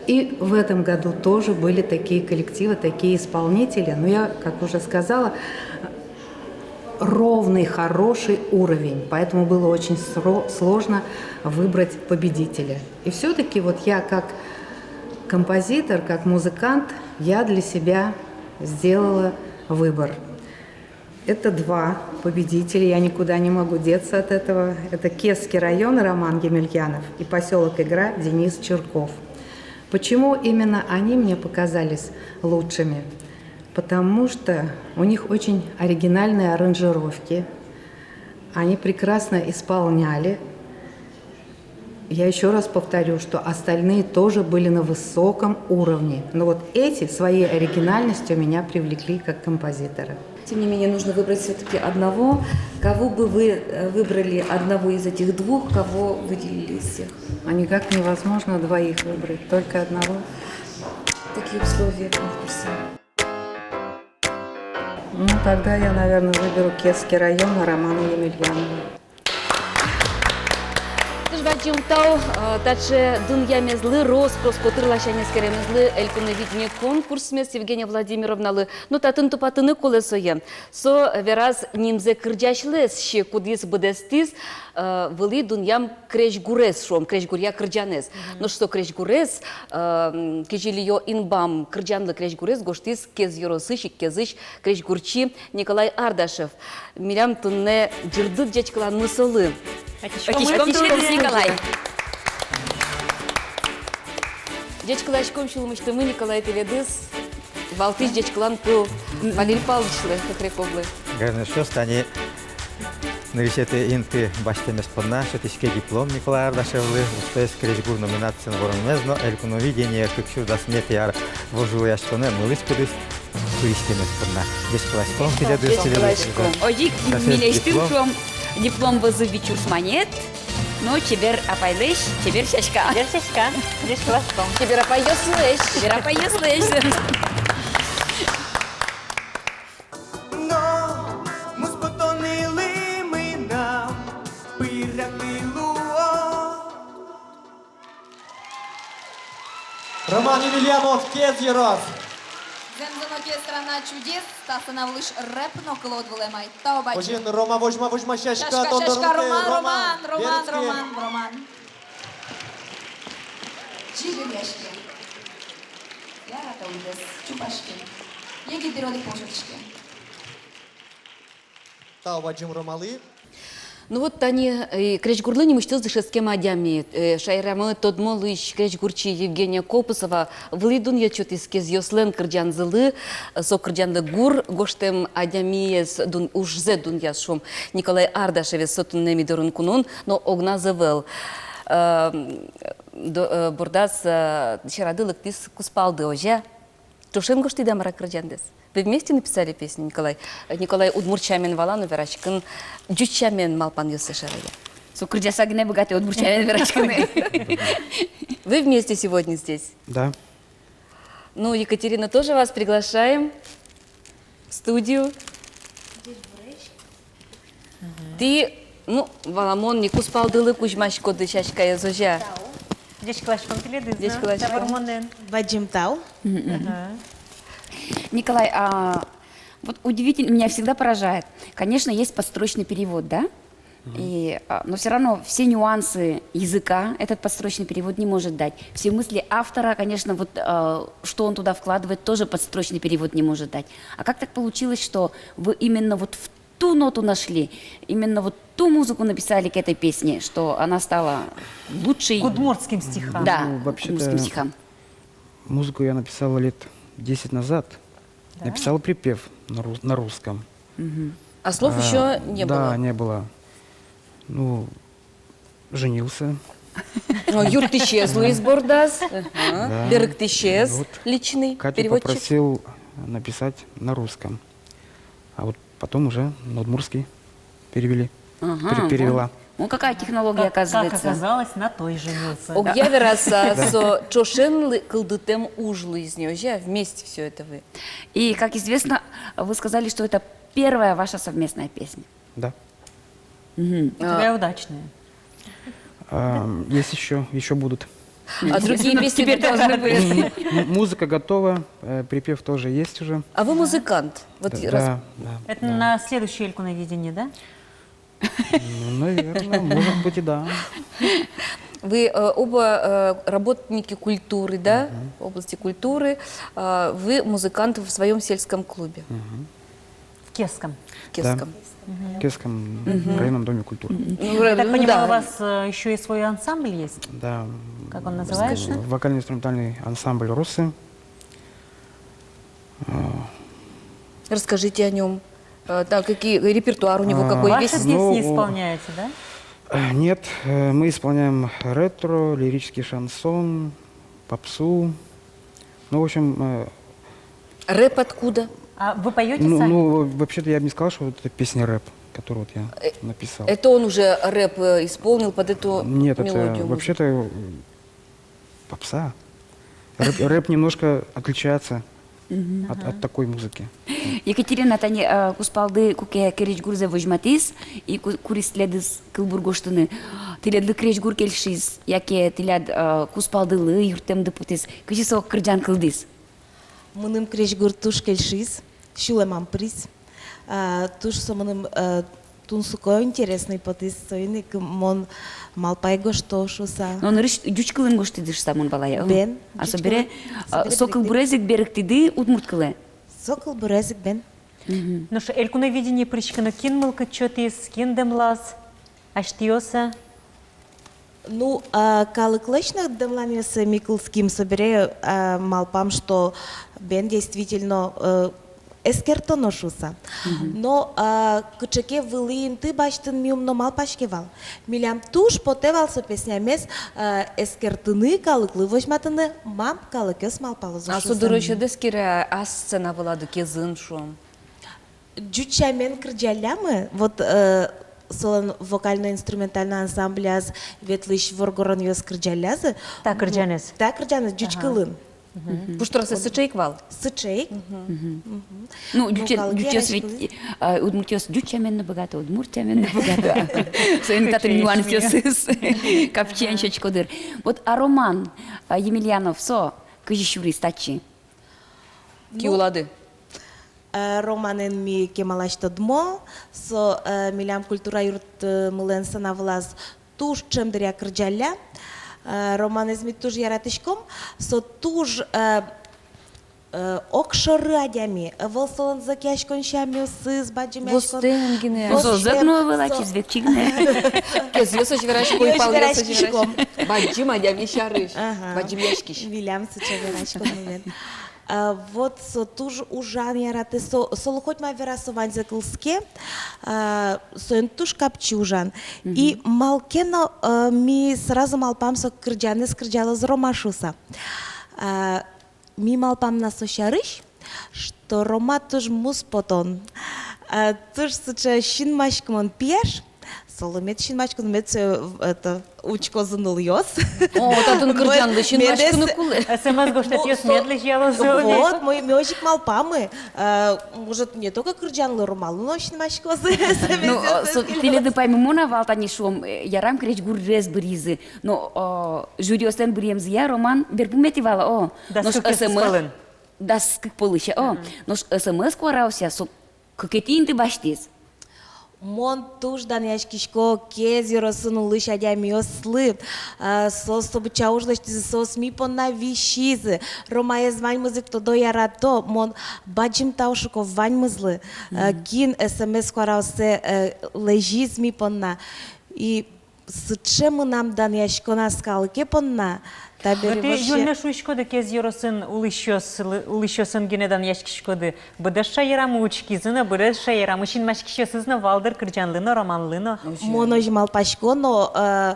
И в этом году тоже были такие коллективы, такие исполнители. Но я, как уже сказала, ровный, хороший уровень, поэтому было очень сро- сложно выбрать победителя. И все-таки вот я как композитор, как музыкант, я для себя сделала выбор. Это два победителя, я никуда не могу деться от этого. Это Кезский район, Роман Емельянов, и поселок Игра, Денис Чурков. Почему именно они мне показались лучшими? Потому что у них очень оригинальные аранжировки, они прекрасно исполняли. Я еще раз повторю, что остальные тоже были на высоком уровне. Но вот эти своей оригинальностью меня привлекли как композитора. Тем не менее, нужно выбрать всё-таки одного. Кого бы вы, э, выбрали, одного из этих двух, кого выделили из всех? А никак невозможно двоих выбрать, только одного. Такие условия конкурса. Ну, тогда я, наверное, выберу Кезский район, Романа Емельянова. Туж бадӟым тау, э, таӵе дунъямезлы, рос-прос котыр ласянь эскеремезлы, «Элькуновидение» конкурсмес Евгения Владимировналы. Но татын тупатыны кулэ сое. Со вераз нимзэ кырӟасьлэсь, кудӥз быдэстӥз, э, вылӥ дунъям крезьгурез, шуом, крезьгуръя кырӟанэз. Мгм. Нош со крезьгурез, э, м, «Кизилиё инбам» кырӟанлы крезьгурез гожтӥз Кез ёросысь ик Кезысь крезьгурчи Николай Ардашев. Милям туннэ ӟырдыт ӟечкыланмы солы. Ӧтиськом, ӧтиськом тӥледыз, Николай. Ӟечкыласьком сюлмысьтымы, Николай, тӥледыз. Валтӥсь ӟечкылан пол Валерий Павловичлы Хохряковлы. Гажано эшъёс, тани нырысетӥ инты басьтэмез понна сётӥське диплом Николай Ардашевлы, устоез крезьгур номинациын вормемез но «Элькуновидение» кык сюрс дас ньылетӥ ар вожвылъяськонэ мылысь-кыдысь пыриськемез понна. Ӟечкыласьком тӥледыз, тӥледыз. Ӟечкыласьком. Озьы ик милесьтым, шуом, диплом вӧзы вить сюрс манет. Но чебер апайлэсь чебер сяська. Чебер сяська. Ӟечкыласьком. Чебер апайёслэсь. Чебер апайёслэсь. Но муспытонлы мынам пыратӥ луо. Роман Емельянов, Кез ёрос. Зэмзэ но ке, «Страна чудес», та сцена вылысь рэп но кылод вылэм ай. Тау бадӟым. Озьыен, Рома, возьма, возьма сяська. Сяська, сяська, Роман, Роман, Роман, Роман, Роман. Ӟыгыръяське. Ярата уйдэс, чупаське. Егит дыр одӥг пол сётӥське. Тау бадӟым Ромалы. Ну вот тани, э, крезьгурлы нимысьтыз дышетскем адями, э, шаерамы тодмо луись крезьгурчи Евгения Копысова вылӥ дунъет сётӥз Кезъёслэн кырӟанзылы, э, со кырӟанлы гур гожтэм адямиез дун-, ужзэ дунъяз, шуом, Николай Ардашевез. Со туннэ ми дорын куноын, но огназ ӧвӧл. Э, до-, э, бордаз, э, сьӧрады лыктӥз кузпалды, озьы-а? Ӵошен гожтӥды-а мар-а кырӟандэс? Вы вместе написали песню, Николай? Э, Николай удмурт сямен вала но, вераськыны ӟуч сямен малпанъёссэ шарая. Со кырӟаса гинэ быгатэ удмурт сямен вераськыны. Вы вместе сегодня здесь? Да. Ну, Екатерина, тоже вас приглашаем в студию. Тӥ, ну, валамон ни, кузпалдылы кузьмаськоды сяськаез, озьы-а? Ӟечкыласьком тӥледыз но. Ӟечкыласьком. Табере монэн. Бадӟым тау. Мгм. Ага. Николай, а, вот удивительно, меня всегда поражает. Конечно, есть подстрочный перевод, да? И, а, но всё равно все нюансы языка этот подстрочный перевод не может дать. Все мысли автора, конечно, вот, а, что он туда вкладывает, тоже подстрочный перевод не может дать. А как так получилось, что вы именно вот в ту ноту нашли, именно вот ту музыку написали к этой песне, что она стала лучшей? К удмуртским стихам. Да, ну, к удмуртским стихам. Музыку я написал лет десять назад. Да? Написал припев на рус-, на русском. Мгм. А слов ещё не было? Да, не было. Ну, женился. О, юрттӥсез луиз бордаз. Ага. Да. Берыктӥсез личный переводчик. Вот Катю попросил написать на русском. А вот потом уже на удмуртский перевели. Ага, пере-, перевела. Вон, вон какая технология, оказывается. Как, как оказалось, на той женился. Огъя вераса, со ӵошен лы-, кылдытэм уж луиз ни, озьы-а, вместе всё это вы. И, как известно, вы сказали, что это первая ваша совместная песня. Да. Мгм. У тебя удачные. А, есть ещё, ещё будут. А другие песни теперь должны быть. М, м, музыка готова, э, припев тоже есть уже. А вы музыкант? Вот. Да, да, да. Это на следующее Элькуновидение, да? Ну, наверное, может быть и да. Вы, э, оба, э, работники культуры, да? Мгм. В области культуры. А, вы музыкант в своём сельском клубе. Мгм. В Кезском. В Кезском. Да. Мгм. В Кезском районном доме культуры. Мгм. Ну, я так понимаю, у вас, э, ещё и свой ансамбль есть? Да. Как он называется? Вокально-инструментальный ансамбль «Россы». А. Расскажите о нём. Э, так, какие, репертуар у него какой? А, весь? Ваши песни исполняете, да? Э, нет, э, мы исполняем ретро, лирический шансон, попсу. Ну, в общем, э, рэп откуда? А вы поёте сами? Ну, ну, вообще-то я бы не сказал, что вот это песня рэп, которую вот я написал. Э, это он уже рэп, э, исполнил под эту мелодию, музыку? Нет, это вообще-то, э, попса. Рэп, рэп немножко отличается от, от такой музыки. Екатерина, тани, э, кузпалды куке крезьгурзэ возьматӥз и ку-, куриз тӥледыз кылбур гожтыны. Тӥледлы крезьгур кельшиз, яке тӥляд, э, кузпалдылы юрттэмды потӥз? Кызьы со кырӟан кылдӥз? Мыным крезьгур туж кельшиз, сюлэмам пыриз. А, туж со мыным, э, тунсыко, интересный потӥз, соин ик мон малпай гожто шуыса. Но нырысь ӟуч кылын гожтӥды шуыса мон валай, о. Бен, а ӟуч кылын. Собере, а, собере со кылбурез ик берыктӥды удмурт кылэ? Со кылбурез ик, бен. Мгм. Нош Элькуновидение пыриськыны кин мылкыд сётӥз, кин дэмлаз асьтэос-а? Ну, а, калыклэсь но дэмланъёссэ ми кылским, собере, а, малпам, что бен действительно, э, эскерто но шуыса. Мгм. Но, а, кыӵе ке вылӥ инты басьтыны ми ум но малпаське вал. Милям туж потэ вал со песнямес, а, эскертыны, калыклы возьматыны, мам калыкъёс малпалозы шуыса. А со дырозь ӧд эскере-а сцена вылады, кезын, шуом? Ӟуч сямен кырӟаллямы, вот, э, солэн вокально-инструментальной ансамбляз ветлӥсь воргоронъёс кырӟаллязы. Та кырӟанэз? Та кырӟанэз ӟуч кылын. Мгм. Пуштросэз сыӵе ик вал? Сыӵе ик. Мгм. Ну, ӟучъёс, ӟучъёс ведь, э, удмуртъёс ӟуч сямен но быгато, удмурт сямен но быгато. Соин татын нюансъёсыз капчиен сётӥсько дыр. Вот, а Роман, а, Емельянов, со кызьы сюриз татчы? Ки улады? Э, Романэн ми кемалась тодмо, со, э, милям культура юртмылэн сцена вылаз туж ӵем дыръя кырӟалля. Э, Романэз ми туж яратӥськом, со туж, э, э, огшоры адями, ӧвӧл солэн зӧкъяськон сямъёсыз, бадӟымъяськон. Востэн гинэ. Со зӧк но ӧвӧл, ачиз векчи гинэ. Кезъёсозь верасько, уйпалъёсозь верасько. Бадӟым адями сярысь. Ага. Бадӟымъяськись. Милям сыӵе вераськон мед. А, вот со туж ужан яратэ, со, солы хоть мар вера, со ваньзэ кылске, а, соин туж капчи ужан. И мгм. Малы ке но, а, ми сразу малпам, со кырӟанэз кырӟалоз Рома шуыса. А, ми малпам на со сярысь, что Рома туж муспотон. А, туж сыӵе синмаськымон пияш, солы мед синмаськоз, мед сое, это, учкозы нылъёс. О, татын кырӟанлы синмаськыны кулэ. СМС гожтэтъёс мед лэзьялозы. Вот, ми, ми озьы ик малпамы. А, может, не только кырӟанлы, Ромалы но синмаськозы. Ну, со, тӥледлы паймымон-а вал, тани шуом, э, ярам, крезьгурез быръизы. Но, о, жюриослэн быръемзыя Роман берпуметӥ вал, о. Нош СМС, дас кык пӧлысь, о. Мгм. Нош СМС куараосъя со кыкетӥ инты басьтӥз. Мон туж данъяськисько Кез ёросын улӥсь адямиослы. А, соос со быдӟа уж лэсьтӥзы, соос ми понна висизы. Ромаез ваньмыз ик тодо, ярато. Мон бадӟым тау шуисько ваньмызлы. А, мгм. Кин СМС куараоссэ, э, лэзиз ми понна. И сыӵе мынам данъяськон ас калыке понна, табере вообще. Юльме, шуиськоды, Кез ёросын улӥсьёс-, улӥсьёсын гинэ данъяськиськоды. Быдэс шаерамы учкизы но, быдэс шаерамы синмаськисьёсыз но вал дыр кырӟанлы но, Романлы но. Мон озьы малпасько но, э,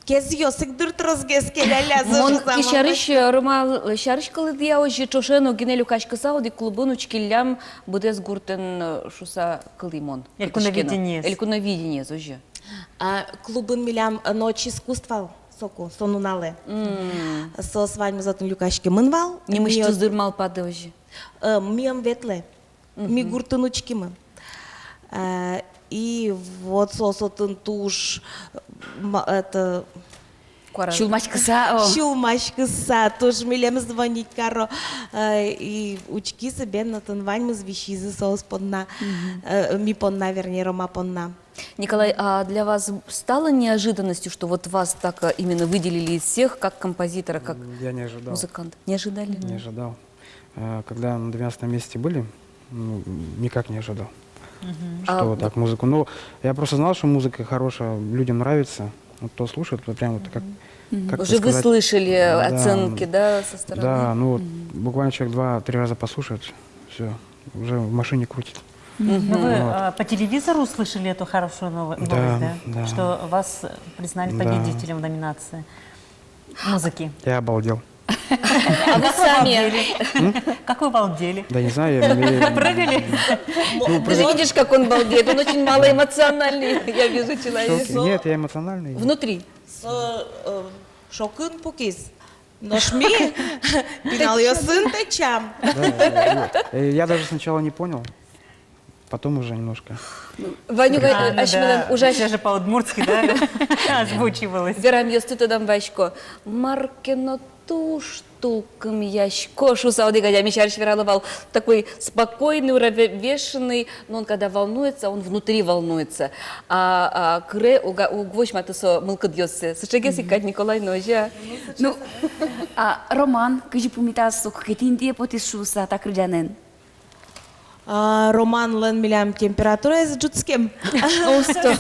Кезъёс ик, дыр, тросгес келяллязы. Мон шуса ки сярысь, малпасько. Э, Рома, э, сярысь кылӥ, я, озьы ӵошен огинэ люкаськыса, одӥг клубын учкиллям быдэс гуртэн, э, шуса кылӥ мон. Элькуновидениез. Элькуновидениез, озьы. А, клубын милям, э, «Ночь искусств» вал соку, со нуналэ. Мм. Соос ваньмыз отын люкаськемын вал. Нимысьтыз, дыр, малпады озьы. Э, ми ӧм ветлэ. Мгм. Ми гуртын учкимы. Э, и вот соос отын туж, ма-, это, куара. Сюлмаськыса, о. Сюлмаськыса, туж милемыз звонить каро. Э, и учкизы, бен, отын ваньмыз висизы соос понна. Мгм. Э, ми понна, вернее, Рома понна. Николай, а для вас стало неожиданностью, что вот вас так, а, именно выделили из всех, как композитора, как музыканта? М, я не ожидал. Не ожидали? Не ожидал. А, когда на двенадцатом месте были, ну, никак не ожидал, мгм, что вот так музыку. Ну, я просто знал, что музыка хорошая, людям нравится. Вот кто слушает, вот прям вот как, мгм, как это сказать. Уже вы слышали, да, оценки, ну, да, со стороны? Да, ну вот, мгм, буквально человек два-три раза послушает, всё, уже в машине крутит. Мгм. Ну, вы, вот, а, по телевизору услышали эту хорошую ново-, да, новость, да? Да. Что вас признали, да, победителем в номинации музыки. Я обалдел. А вы сами? М? Как вы балдели? Да не знаю, я, я... Прыгали? Ну, ты же видишь, как он балдеет. Он очень малоэмоциональный, я вижу, человек. В шоке. Нет, я эмоциональный. Внутри. Со, э, шокын пукиз. Нош ми пиналъёсын тэтчам. Да, да, да. Э, я даже сначала не понял. Потом уже немножко. Ванюк, а, э, ну да, асьмелэн ужась. Всё же по-удмуртски, да, озвучивалось. Верамъёсты тодам ваисько. Мар ке но туж тулкымъясько шуса одӥг адями сярысь верало вал. Такой спокойный, уравновешенный, но он когда волнуется, он внутри волнуется. А, а кыре уга-, уг возьматы со мылкыдъёссэ. Сыӵегес ик кадь Николай но, озьы-а? Ну, а Роман кызьы пумитаз со кыкетӥ интые потӥз шуса та кырӟанэн? А, Романлэн милям температураез ӝутскем. Осто.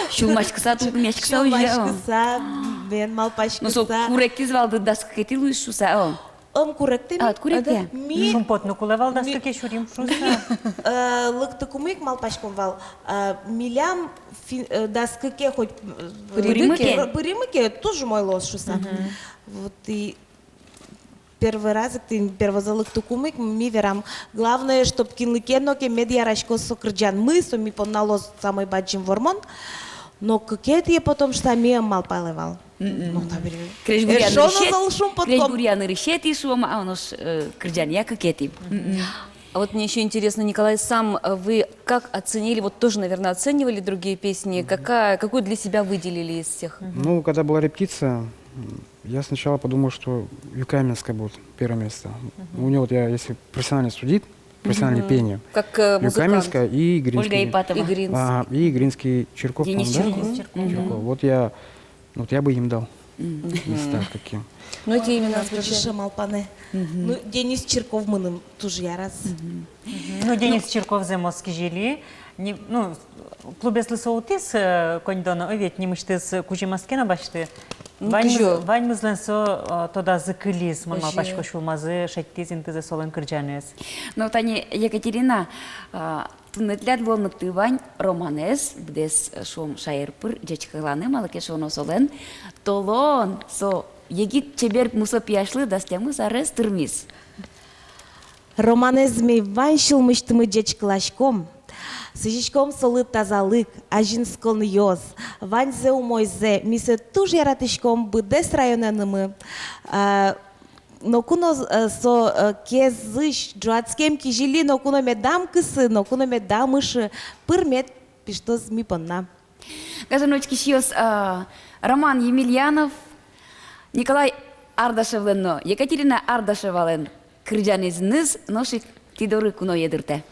Сюлмаськыса, тулкымъяськыса, озьы-а? Сюлмаськыса, бен, малпаськыса. Ну, со куректӥз вал, дыр, дас кыкетӥ луиз шуса, о. Ӧм куректэ. А, ми куректэ. Ми шумпотыны кулэ вал, дас кыке сюрим шуса. Ми, э, лыктыкумы ик малпаськом вал. А, милям фи-, э, дас кыке хоть, э, пыримы ке, пыримы ке, туж умой луоз шуса. Мгм. Вот и первый раз, тӥни, первойзэ лыктыкумы ик ми верам. Главное, чтоб кинлы ке но ке мед яраськоз со кырӟанмы, со ми понна луоз самой бадӟым вормон. Но кыкетӥе потом шуса ми ӧм малпалэ вал. Мгм. Ну, табере. Крезьгуръя нырысетӥ, эшшо но зол шумпотком. Крезьгуръя нырысетӥ шуом, а нош, э, кырӟанъя кыкетӥ. Мгм. А вот мне ещё интересно, Николай, сам, э, вы как оценили, вот тоже, наверное, оценивали другие песни, мгм, какая, какую для себя выделили из всех? Мгм. Ну, когда была репетиция, м, я сначала подумал, что Юкаменская будет первое место. Мгм. У него, вот я, если профессионально судить, профессиональное пение. Как, э, музыкант. Юкаменская и Игринский. Ольга Ипатова. Игринский. Ага, и Игринский, Чирков, по-моему, да? Денис Чирков. Денис Чирков. Мгм. Чирков. Вот я, вот я бы им дал. Мгм. Места такие. Ну, это именно звучание. Тоже малпанэ. Мгм. Ну, Денис Чирков мыным туж яраз. Мгм. Ну, Денис Чирков зэмос кизили. Не, ну, клубезлы со утӥз, э, коньдон, ой, ведь нимысьтыз кузьым ӧз ке но басьты. Ваньмыз-, ваньмызлэн со, э, тодазы кылиз, мон малпасько, сюлмазы шедьтӥз интызэ солэн кырӟанэз. Но тани, Екатерина, а, туннэ тӥляд луонлыкты вань романэз, быдэс, э, шуом, шаер пыр ӟечкыланы, малы ке шуоно солэн толон, со егит чебер мусо пияшлы дас тямыс арес тырмиз. Романэз ми вань сюлмысьтымы ӟечкыласьком. Сӥзиськом солы тазалык, азинсконъёс, ваньзэ умойзэ, ми сое туж яратӥськом быдэс районэнымы. А, ноку но, э, со, э, кезысь ӝуатскем кизили ноку но медам кысы, ноку но медам ышы, пыр мед пиштоз ми понна. Гажано учкисьёс, а, Роман Емельянов, Николай Ардашевлэн но Екатерина Ардашевалэн кырӟанэзыныз нош ик тӥ доры куное дыртэ.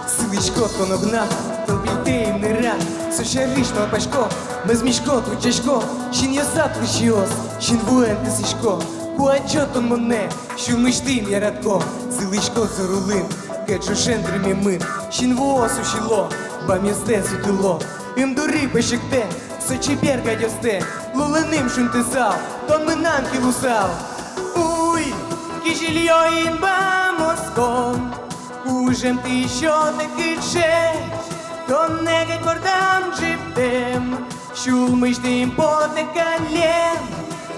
Сылӥсько тон огнад, тон пельтэ инырад, со сярысь малпасько, мӧзмисько, утчасько, синъёсад кылсиос, синвуэн кысӥсько, куадӟо тон монэ, сюлмысьтым яратко, сылӥсько зор улын, кыӵе ӵошен дырмемын, синвуос усьыло, бамъёстэ сутыло, ымдуры пӧсьыктэ, со чебер гадьёстэ, лулыным шунтысал, тон мынам ки луысал. Уй, кизилиё инбам оскон, кужымтэ сётэ кыӵе, тонэ кадь бордам ӝиптэм, сюлмысьтым потэ каллен,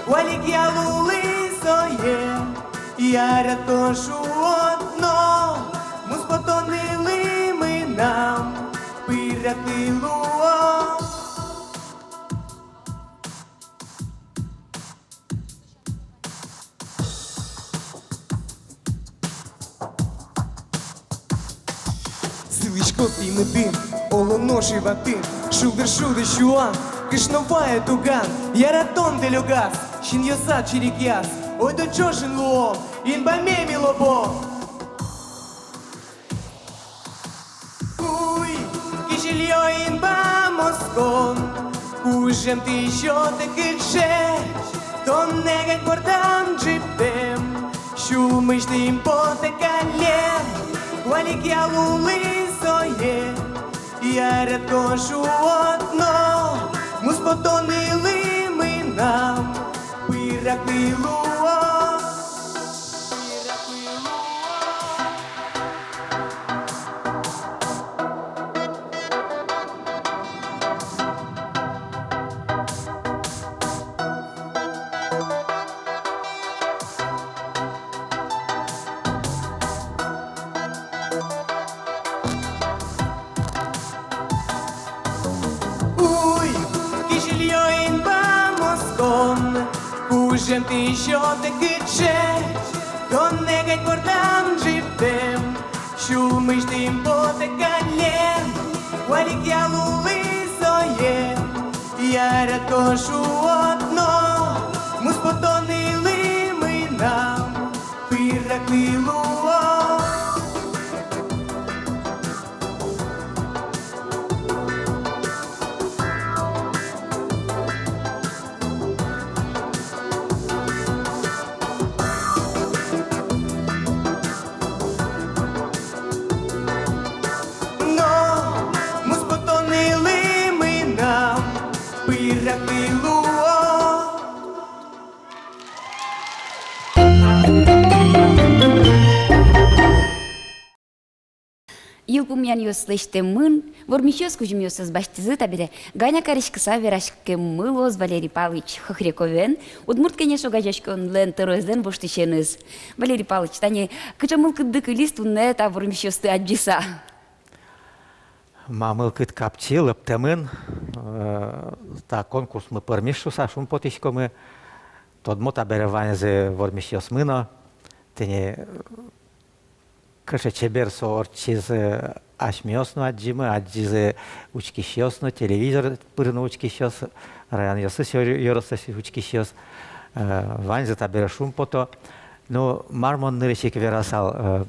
куалекъя лулы сое, яратон шуод но, муспотон нылы мынам, пыраклы луо. Сылӥсько тӥ мыдын, оло нош иватын, шулдыр шудэ сюан, кышно вае туган, яратон дэлёгаз, синъёсад чирикъяз, ойдо ӵошен луом, инбаме ми лобом. Уй, кизилиё инбам оскон, кужымтэ сётэ кыӵе, тонэ кадь бордам ӝиптэм, сюлмысьтым потэ каллен, куалекъя лулы сое, яратон шуод но, муспотон нылы мынам, пыраклы луо. Уй, кизилиё инбам оскон, кужымтэ сётэ кыӵе, тонэ кадь бордам ӝиптэм, сюлмысьтым потэ каллен, куалекъя лулы сое, яратон шуод но, муспотон нылы мынам, пыраклы луо. Но, муспотон нылы мынам, пыраклы луо. Йылпумъянъёс лэсьтэмын, вормисьёс кузьымъёссэс басьтӥзы, табере Ганя кариськыса вераськеммы луоз Валерий Палыч Хохряковен, «Удмурт кенеш» огазеяськонлэн тӧроезлэн воштӥсеныз. Валерий Палыч, тани кыӵе мылкыдды кылиз туннэ та вормисьёсты адӟыса? Ма, мылкыд капчи, лыптэмын, э, та конкурсмы пӧрмиз шуса шумпотӥськомы. Тодмо, табере ваньзы вормисьёсмы но, тӥни, э, кыӵе чебер со ортчиз, э, асьмеос но адӟимы, адӟизы учкисьёс но, телевизор пыр но учкисьёс, районъёсысь, ёр-, ёросысь учкисьёс, э, ваньзы табере шумпото. Ну, мар мон нырысь ик верасал, э,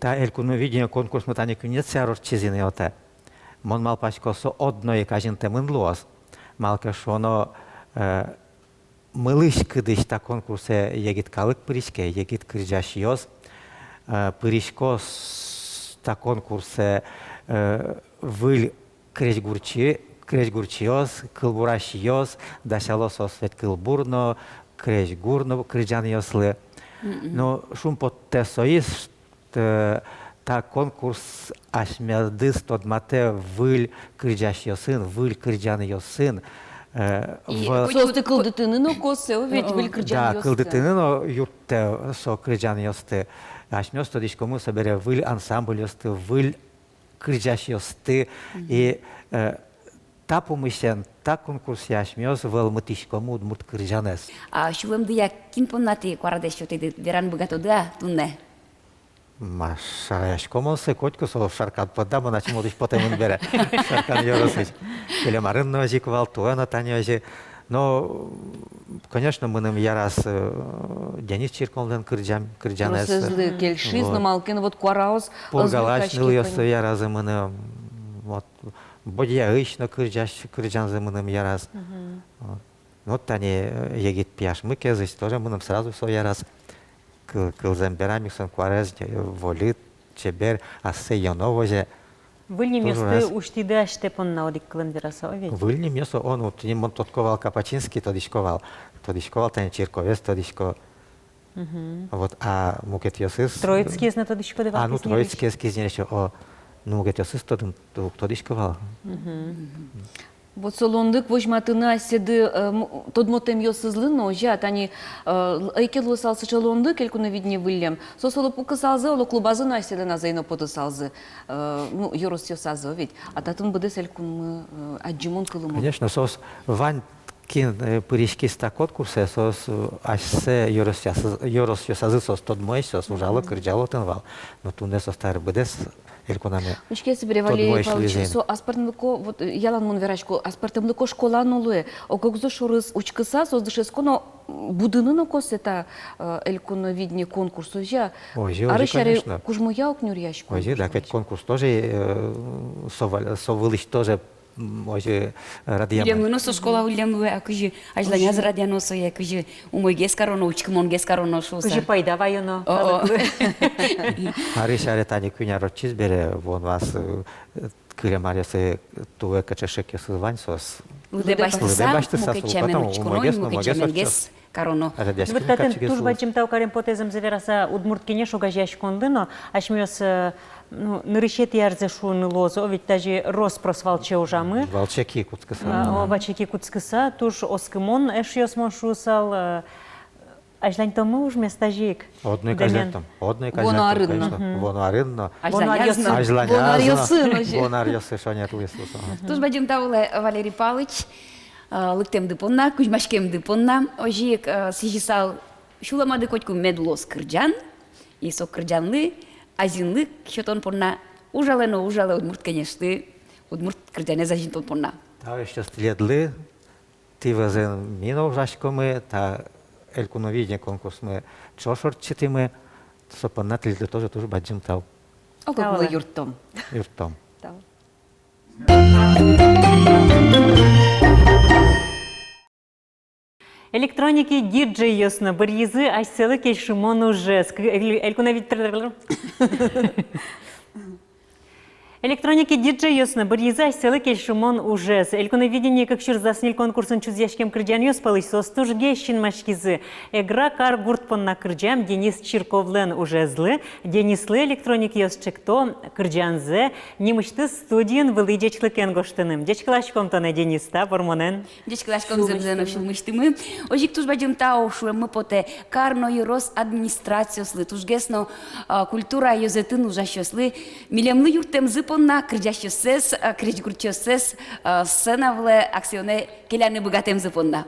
та «Элькуновидение» конкурсмы тани куинетӥ ар ортчиз ини, отын. Мон малпасько, со одно ик азинтэмын луоз. Малы ке шуоно, э, мылысь-кыдысь та конкурсэ егит калык пыриське, егит кырӟасьёс, э, пырисько с-, та конкурсэ, э, выль крезьгурчи-, крезьгурчиос, кылбурасьёс, дасяло соос ведь кылбур но, крезьгур но кырӟанъёслы. Мгм. Но шумпоттэ соиз, что та конкурс асьмедыз тодматэ выль кырӟасьёсын, выль кырӟанъёсын, э, и в- соосты кылдытыны но косэ, ведь, выль кырӟанъёсты. Да, кылдытыны но юрттэ со кырӟанъёсты. Асьмеос тодӥськомы собере выль ансамбльёсты, выль кырӟасьёсты. Мгм. И, э, та пумысен, та конкурсэ асьмеос вӧлмытӥськомы удмурт кырӟанэз. А сюлэмдыя кин понна тӥ куарадэс сётӥды, вераны быгатоды-а туннэ? Ма, шараясько мон сое котьку, со Шаркан понна, мон ачим отысь потэмын бере. Шаркан ёросысь. Кылем арын но озьы ик вал, туэ но тани озьы. Но, конечно, мыным яраз, э, Денис Чирковлэн кырӟан-, кырӟанэз. Тросэзлы кельшиз, вот, но малы ке но вот куараос ӧз люкаське. Пургалась нылъёслы яразы мыным, вот, Бодьяысь но кырӟась-, кырӟанзы мыным яраз. Мгм. Вот. Вот тани, э, егит пияшмы Кезысь тоже мыным сразу со яраз. Кыл-, кылзэм берам ик солэн куарез, э, вольыт, чебер, ассэ ёно возе. Выль нимъёсты усьтӥды асьтэ понна, одӥг кылын вераса, о ведь? Выль нимъёс, о, ну, тӥни мон тодӥсько вал Капачинский, тодӥсько вал. Тодӥсько вал тани Чирковез, тодӥсько. Мгм. Вот, а мукетъёсыз... Троицкиез но тодӥськоды вал? А, ну, Кизнерысь. Троицкиез, Кизнерысь, о, ну, мукетъёсыз тодым, уг тодӥськы вал. Мгм. Вот со луонлык возьматыны асьсэды, э, м, тодмотэмъёсызлы но, озьы-а, тани, э, ӧй ке луысал сыӵе луонлык, «Элькуновидение» выллем. Со, со луэ пукысалзы, оло, клубазы но асьсэдэн азьын но потысалзы, э, ну, ёросъёсазы ведь. А татын быдэс элькунмы, э, адӟымон, кылымон. Конечно, соос вань кин, э, пыриськиз та конкурсэ, соос, э, асьсэ ёросъёсаз-, ёросъёсазы соос тодмоесь, соос ужало, кырӟало отын вал. Но туннэ соос табере быдэс элькунамы тодмоесь луизы. Учке, Валерий Павлович, со аспӧртэмлыко, вот, э, ялан мон верасько, аспӧртэмлыко школа но луэ. Ог-огзы шоры учкыса, соос дышетско но, м, будыны но косэ та, э, «Элькуновидение» конкурс, озьы-а? Озьы, озьы, конечно. Арысь аре кужмоя ук нюръясько. Озьы, да, ведь конкурс тоже, э, со вал-, со вылысь тоже М, озьы радъямын. Милемлы но со школа уллем луэ, а кызьы азьланяз радъяно сое, кызьы умойгес кароно, учкымонгес кароно шуыса. Кызьы пайда ваёно. О-о. Арысь аре тани куинь ар ортчиз бере, вуоно ас, э, кылем аръёсы туэ кыӵе шекъёсыз вань соос. Лыдэ басьтыса, лыдэ басьтыса, мукет сямен учконо, умойгес, мукет сяменгес кароно. Вот татын туж бадӟым тау карем потэ зэмзэ вераса «Удмурт кенеш» огазеяськонлы но, асьмеос, э, ну, нырысетӥ арзэ шуыны луоз, о, ведь тазьы рос-прос валче ужамы. Валче ки кутскыса. А, о, валче ки кутскыса, туж оскымон, эшъёс, мон шуысал, э, азьланьтомы ужмес тазьы ик. Одно ик азьланьтом, одно ик азьланьтом, конечно. Вуоно арын но. Вуоно арын но. Азьланяз но. Азьланяз но. Вуоно аръёсы но. Вуоно аръёсы шонер луиз. Туж бадӟым тау, Валерий Павлович. А, лыктэмды понна, кузьмаськемды понна, озьы ик, а, сӥзьысал сюлмады котьку мед луоз кырӟан, и со кырӟанлы азинлык сётон понна ужалэ но ужалэ «Удмурт кенешлы», удмурт кырӟанэз азинтон понна. Тау эшъёс тӥледлы, тӥ вӧзын ми но ужаськомы, та «Элькуновидение» конкурсмы ӵош ортчытӥмы, со понна тӥледлы тоже туж бадӟым тау. Ог-огмылы юрттом. Юрттом. Тау. Электроники диджейёс но быръизы асьсэлы кельшымон ужез. К-, эль-, элькуновид-, электроники диджейёс но быръизы асьсэлы кельшымон ужез. «Элькуновидение кык сюрс дас ньыль» конкурсын чузъяськем кырӟанъёс пӧлысь соос тужгес синмаськизы. Эгра кар гурт понна кырӟам Денис Чирковлэн ужезлы. Денислы электроникъёс чекто кырӟанзэ нимысьтыз студиын вылӥ ӟечлыкен гожтыны. Ӟечкыласьком тонэ, Денис, та вормонэн. Ӟечкыласьком зэмзэ но сюлмысьтымы. Озьы ик туж бадӟым тау шуэммы потэ кар но ёрос администрациослы, тужгес но, а, культура ёзэтын ужасьёслы, милемлы юрттэмзы понна, кырӟасьёссэс, а, крезьгурчиоссэс, а, сцена вылэ, аксионэ келяны быгатэмзы понна.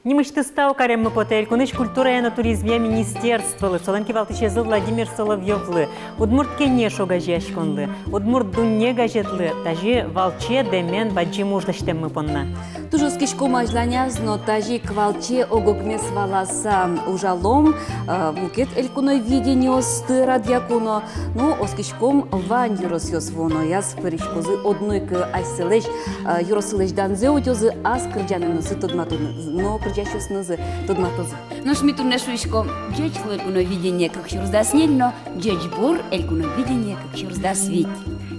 Нимысьтыз тау кареммы потэ Элькунысь культурая но туризмъя министерстволы, солэн кивалтӥсезлы Владимир Соловьёвлы, «Удмурт кенеш» огазеяськонлы, «Удмурт дунне» газетлы тазьы валче, дэмен, бадӟым уж лэсьтэммы понна. Туж оскиськом азьланяз но тазьы ик валче, ог-огмес валаса ужалом, э, мукет элькуновидениосты радъяку но. Ну, оскиськом, вань ёросъёс вуонояз пыриськозы одно ик асьсэлэсь, э, ёросылэсь данзэ утёзы, ас кырӟанэнызы тодматозы но кырӟасьёсынызы тодматозы. Нош ми туннэ шуиськом: ӟеч лу, элькуновидение кык сюрс дас ньыль но ӟечбур, элькуновидение кык сюрс дас вить.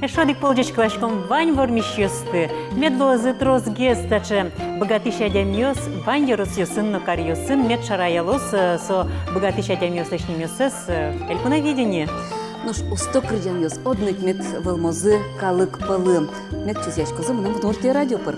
Эшшо одӥг пол ӟечкыласьком вань вормисьёсты. Мед луозы тросгес таӵе быгатӥсь адямиос вань ёросъёсын но каръёсын, мед шараялоз, э, со быгатӥсь адямиослэсь нимъёссэс, э, элькуновидение. Нош усто кырӟанъёс одно ик мед вӧлмозы калык пӧлы, мед чузъяськозы «Мынам Удмуртие» радио пыр.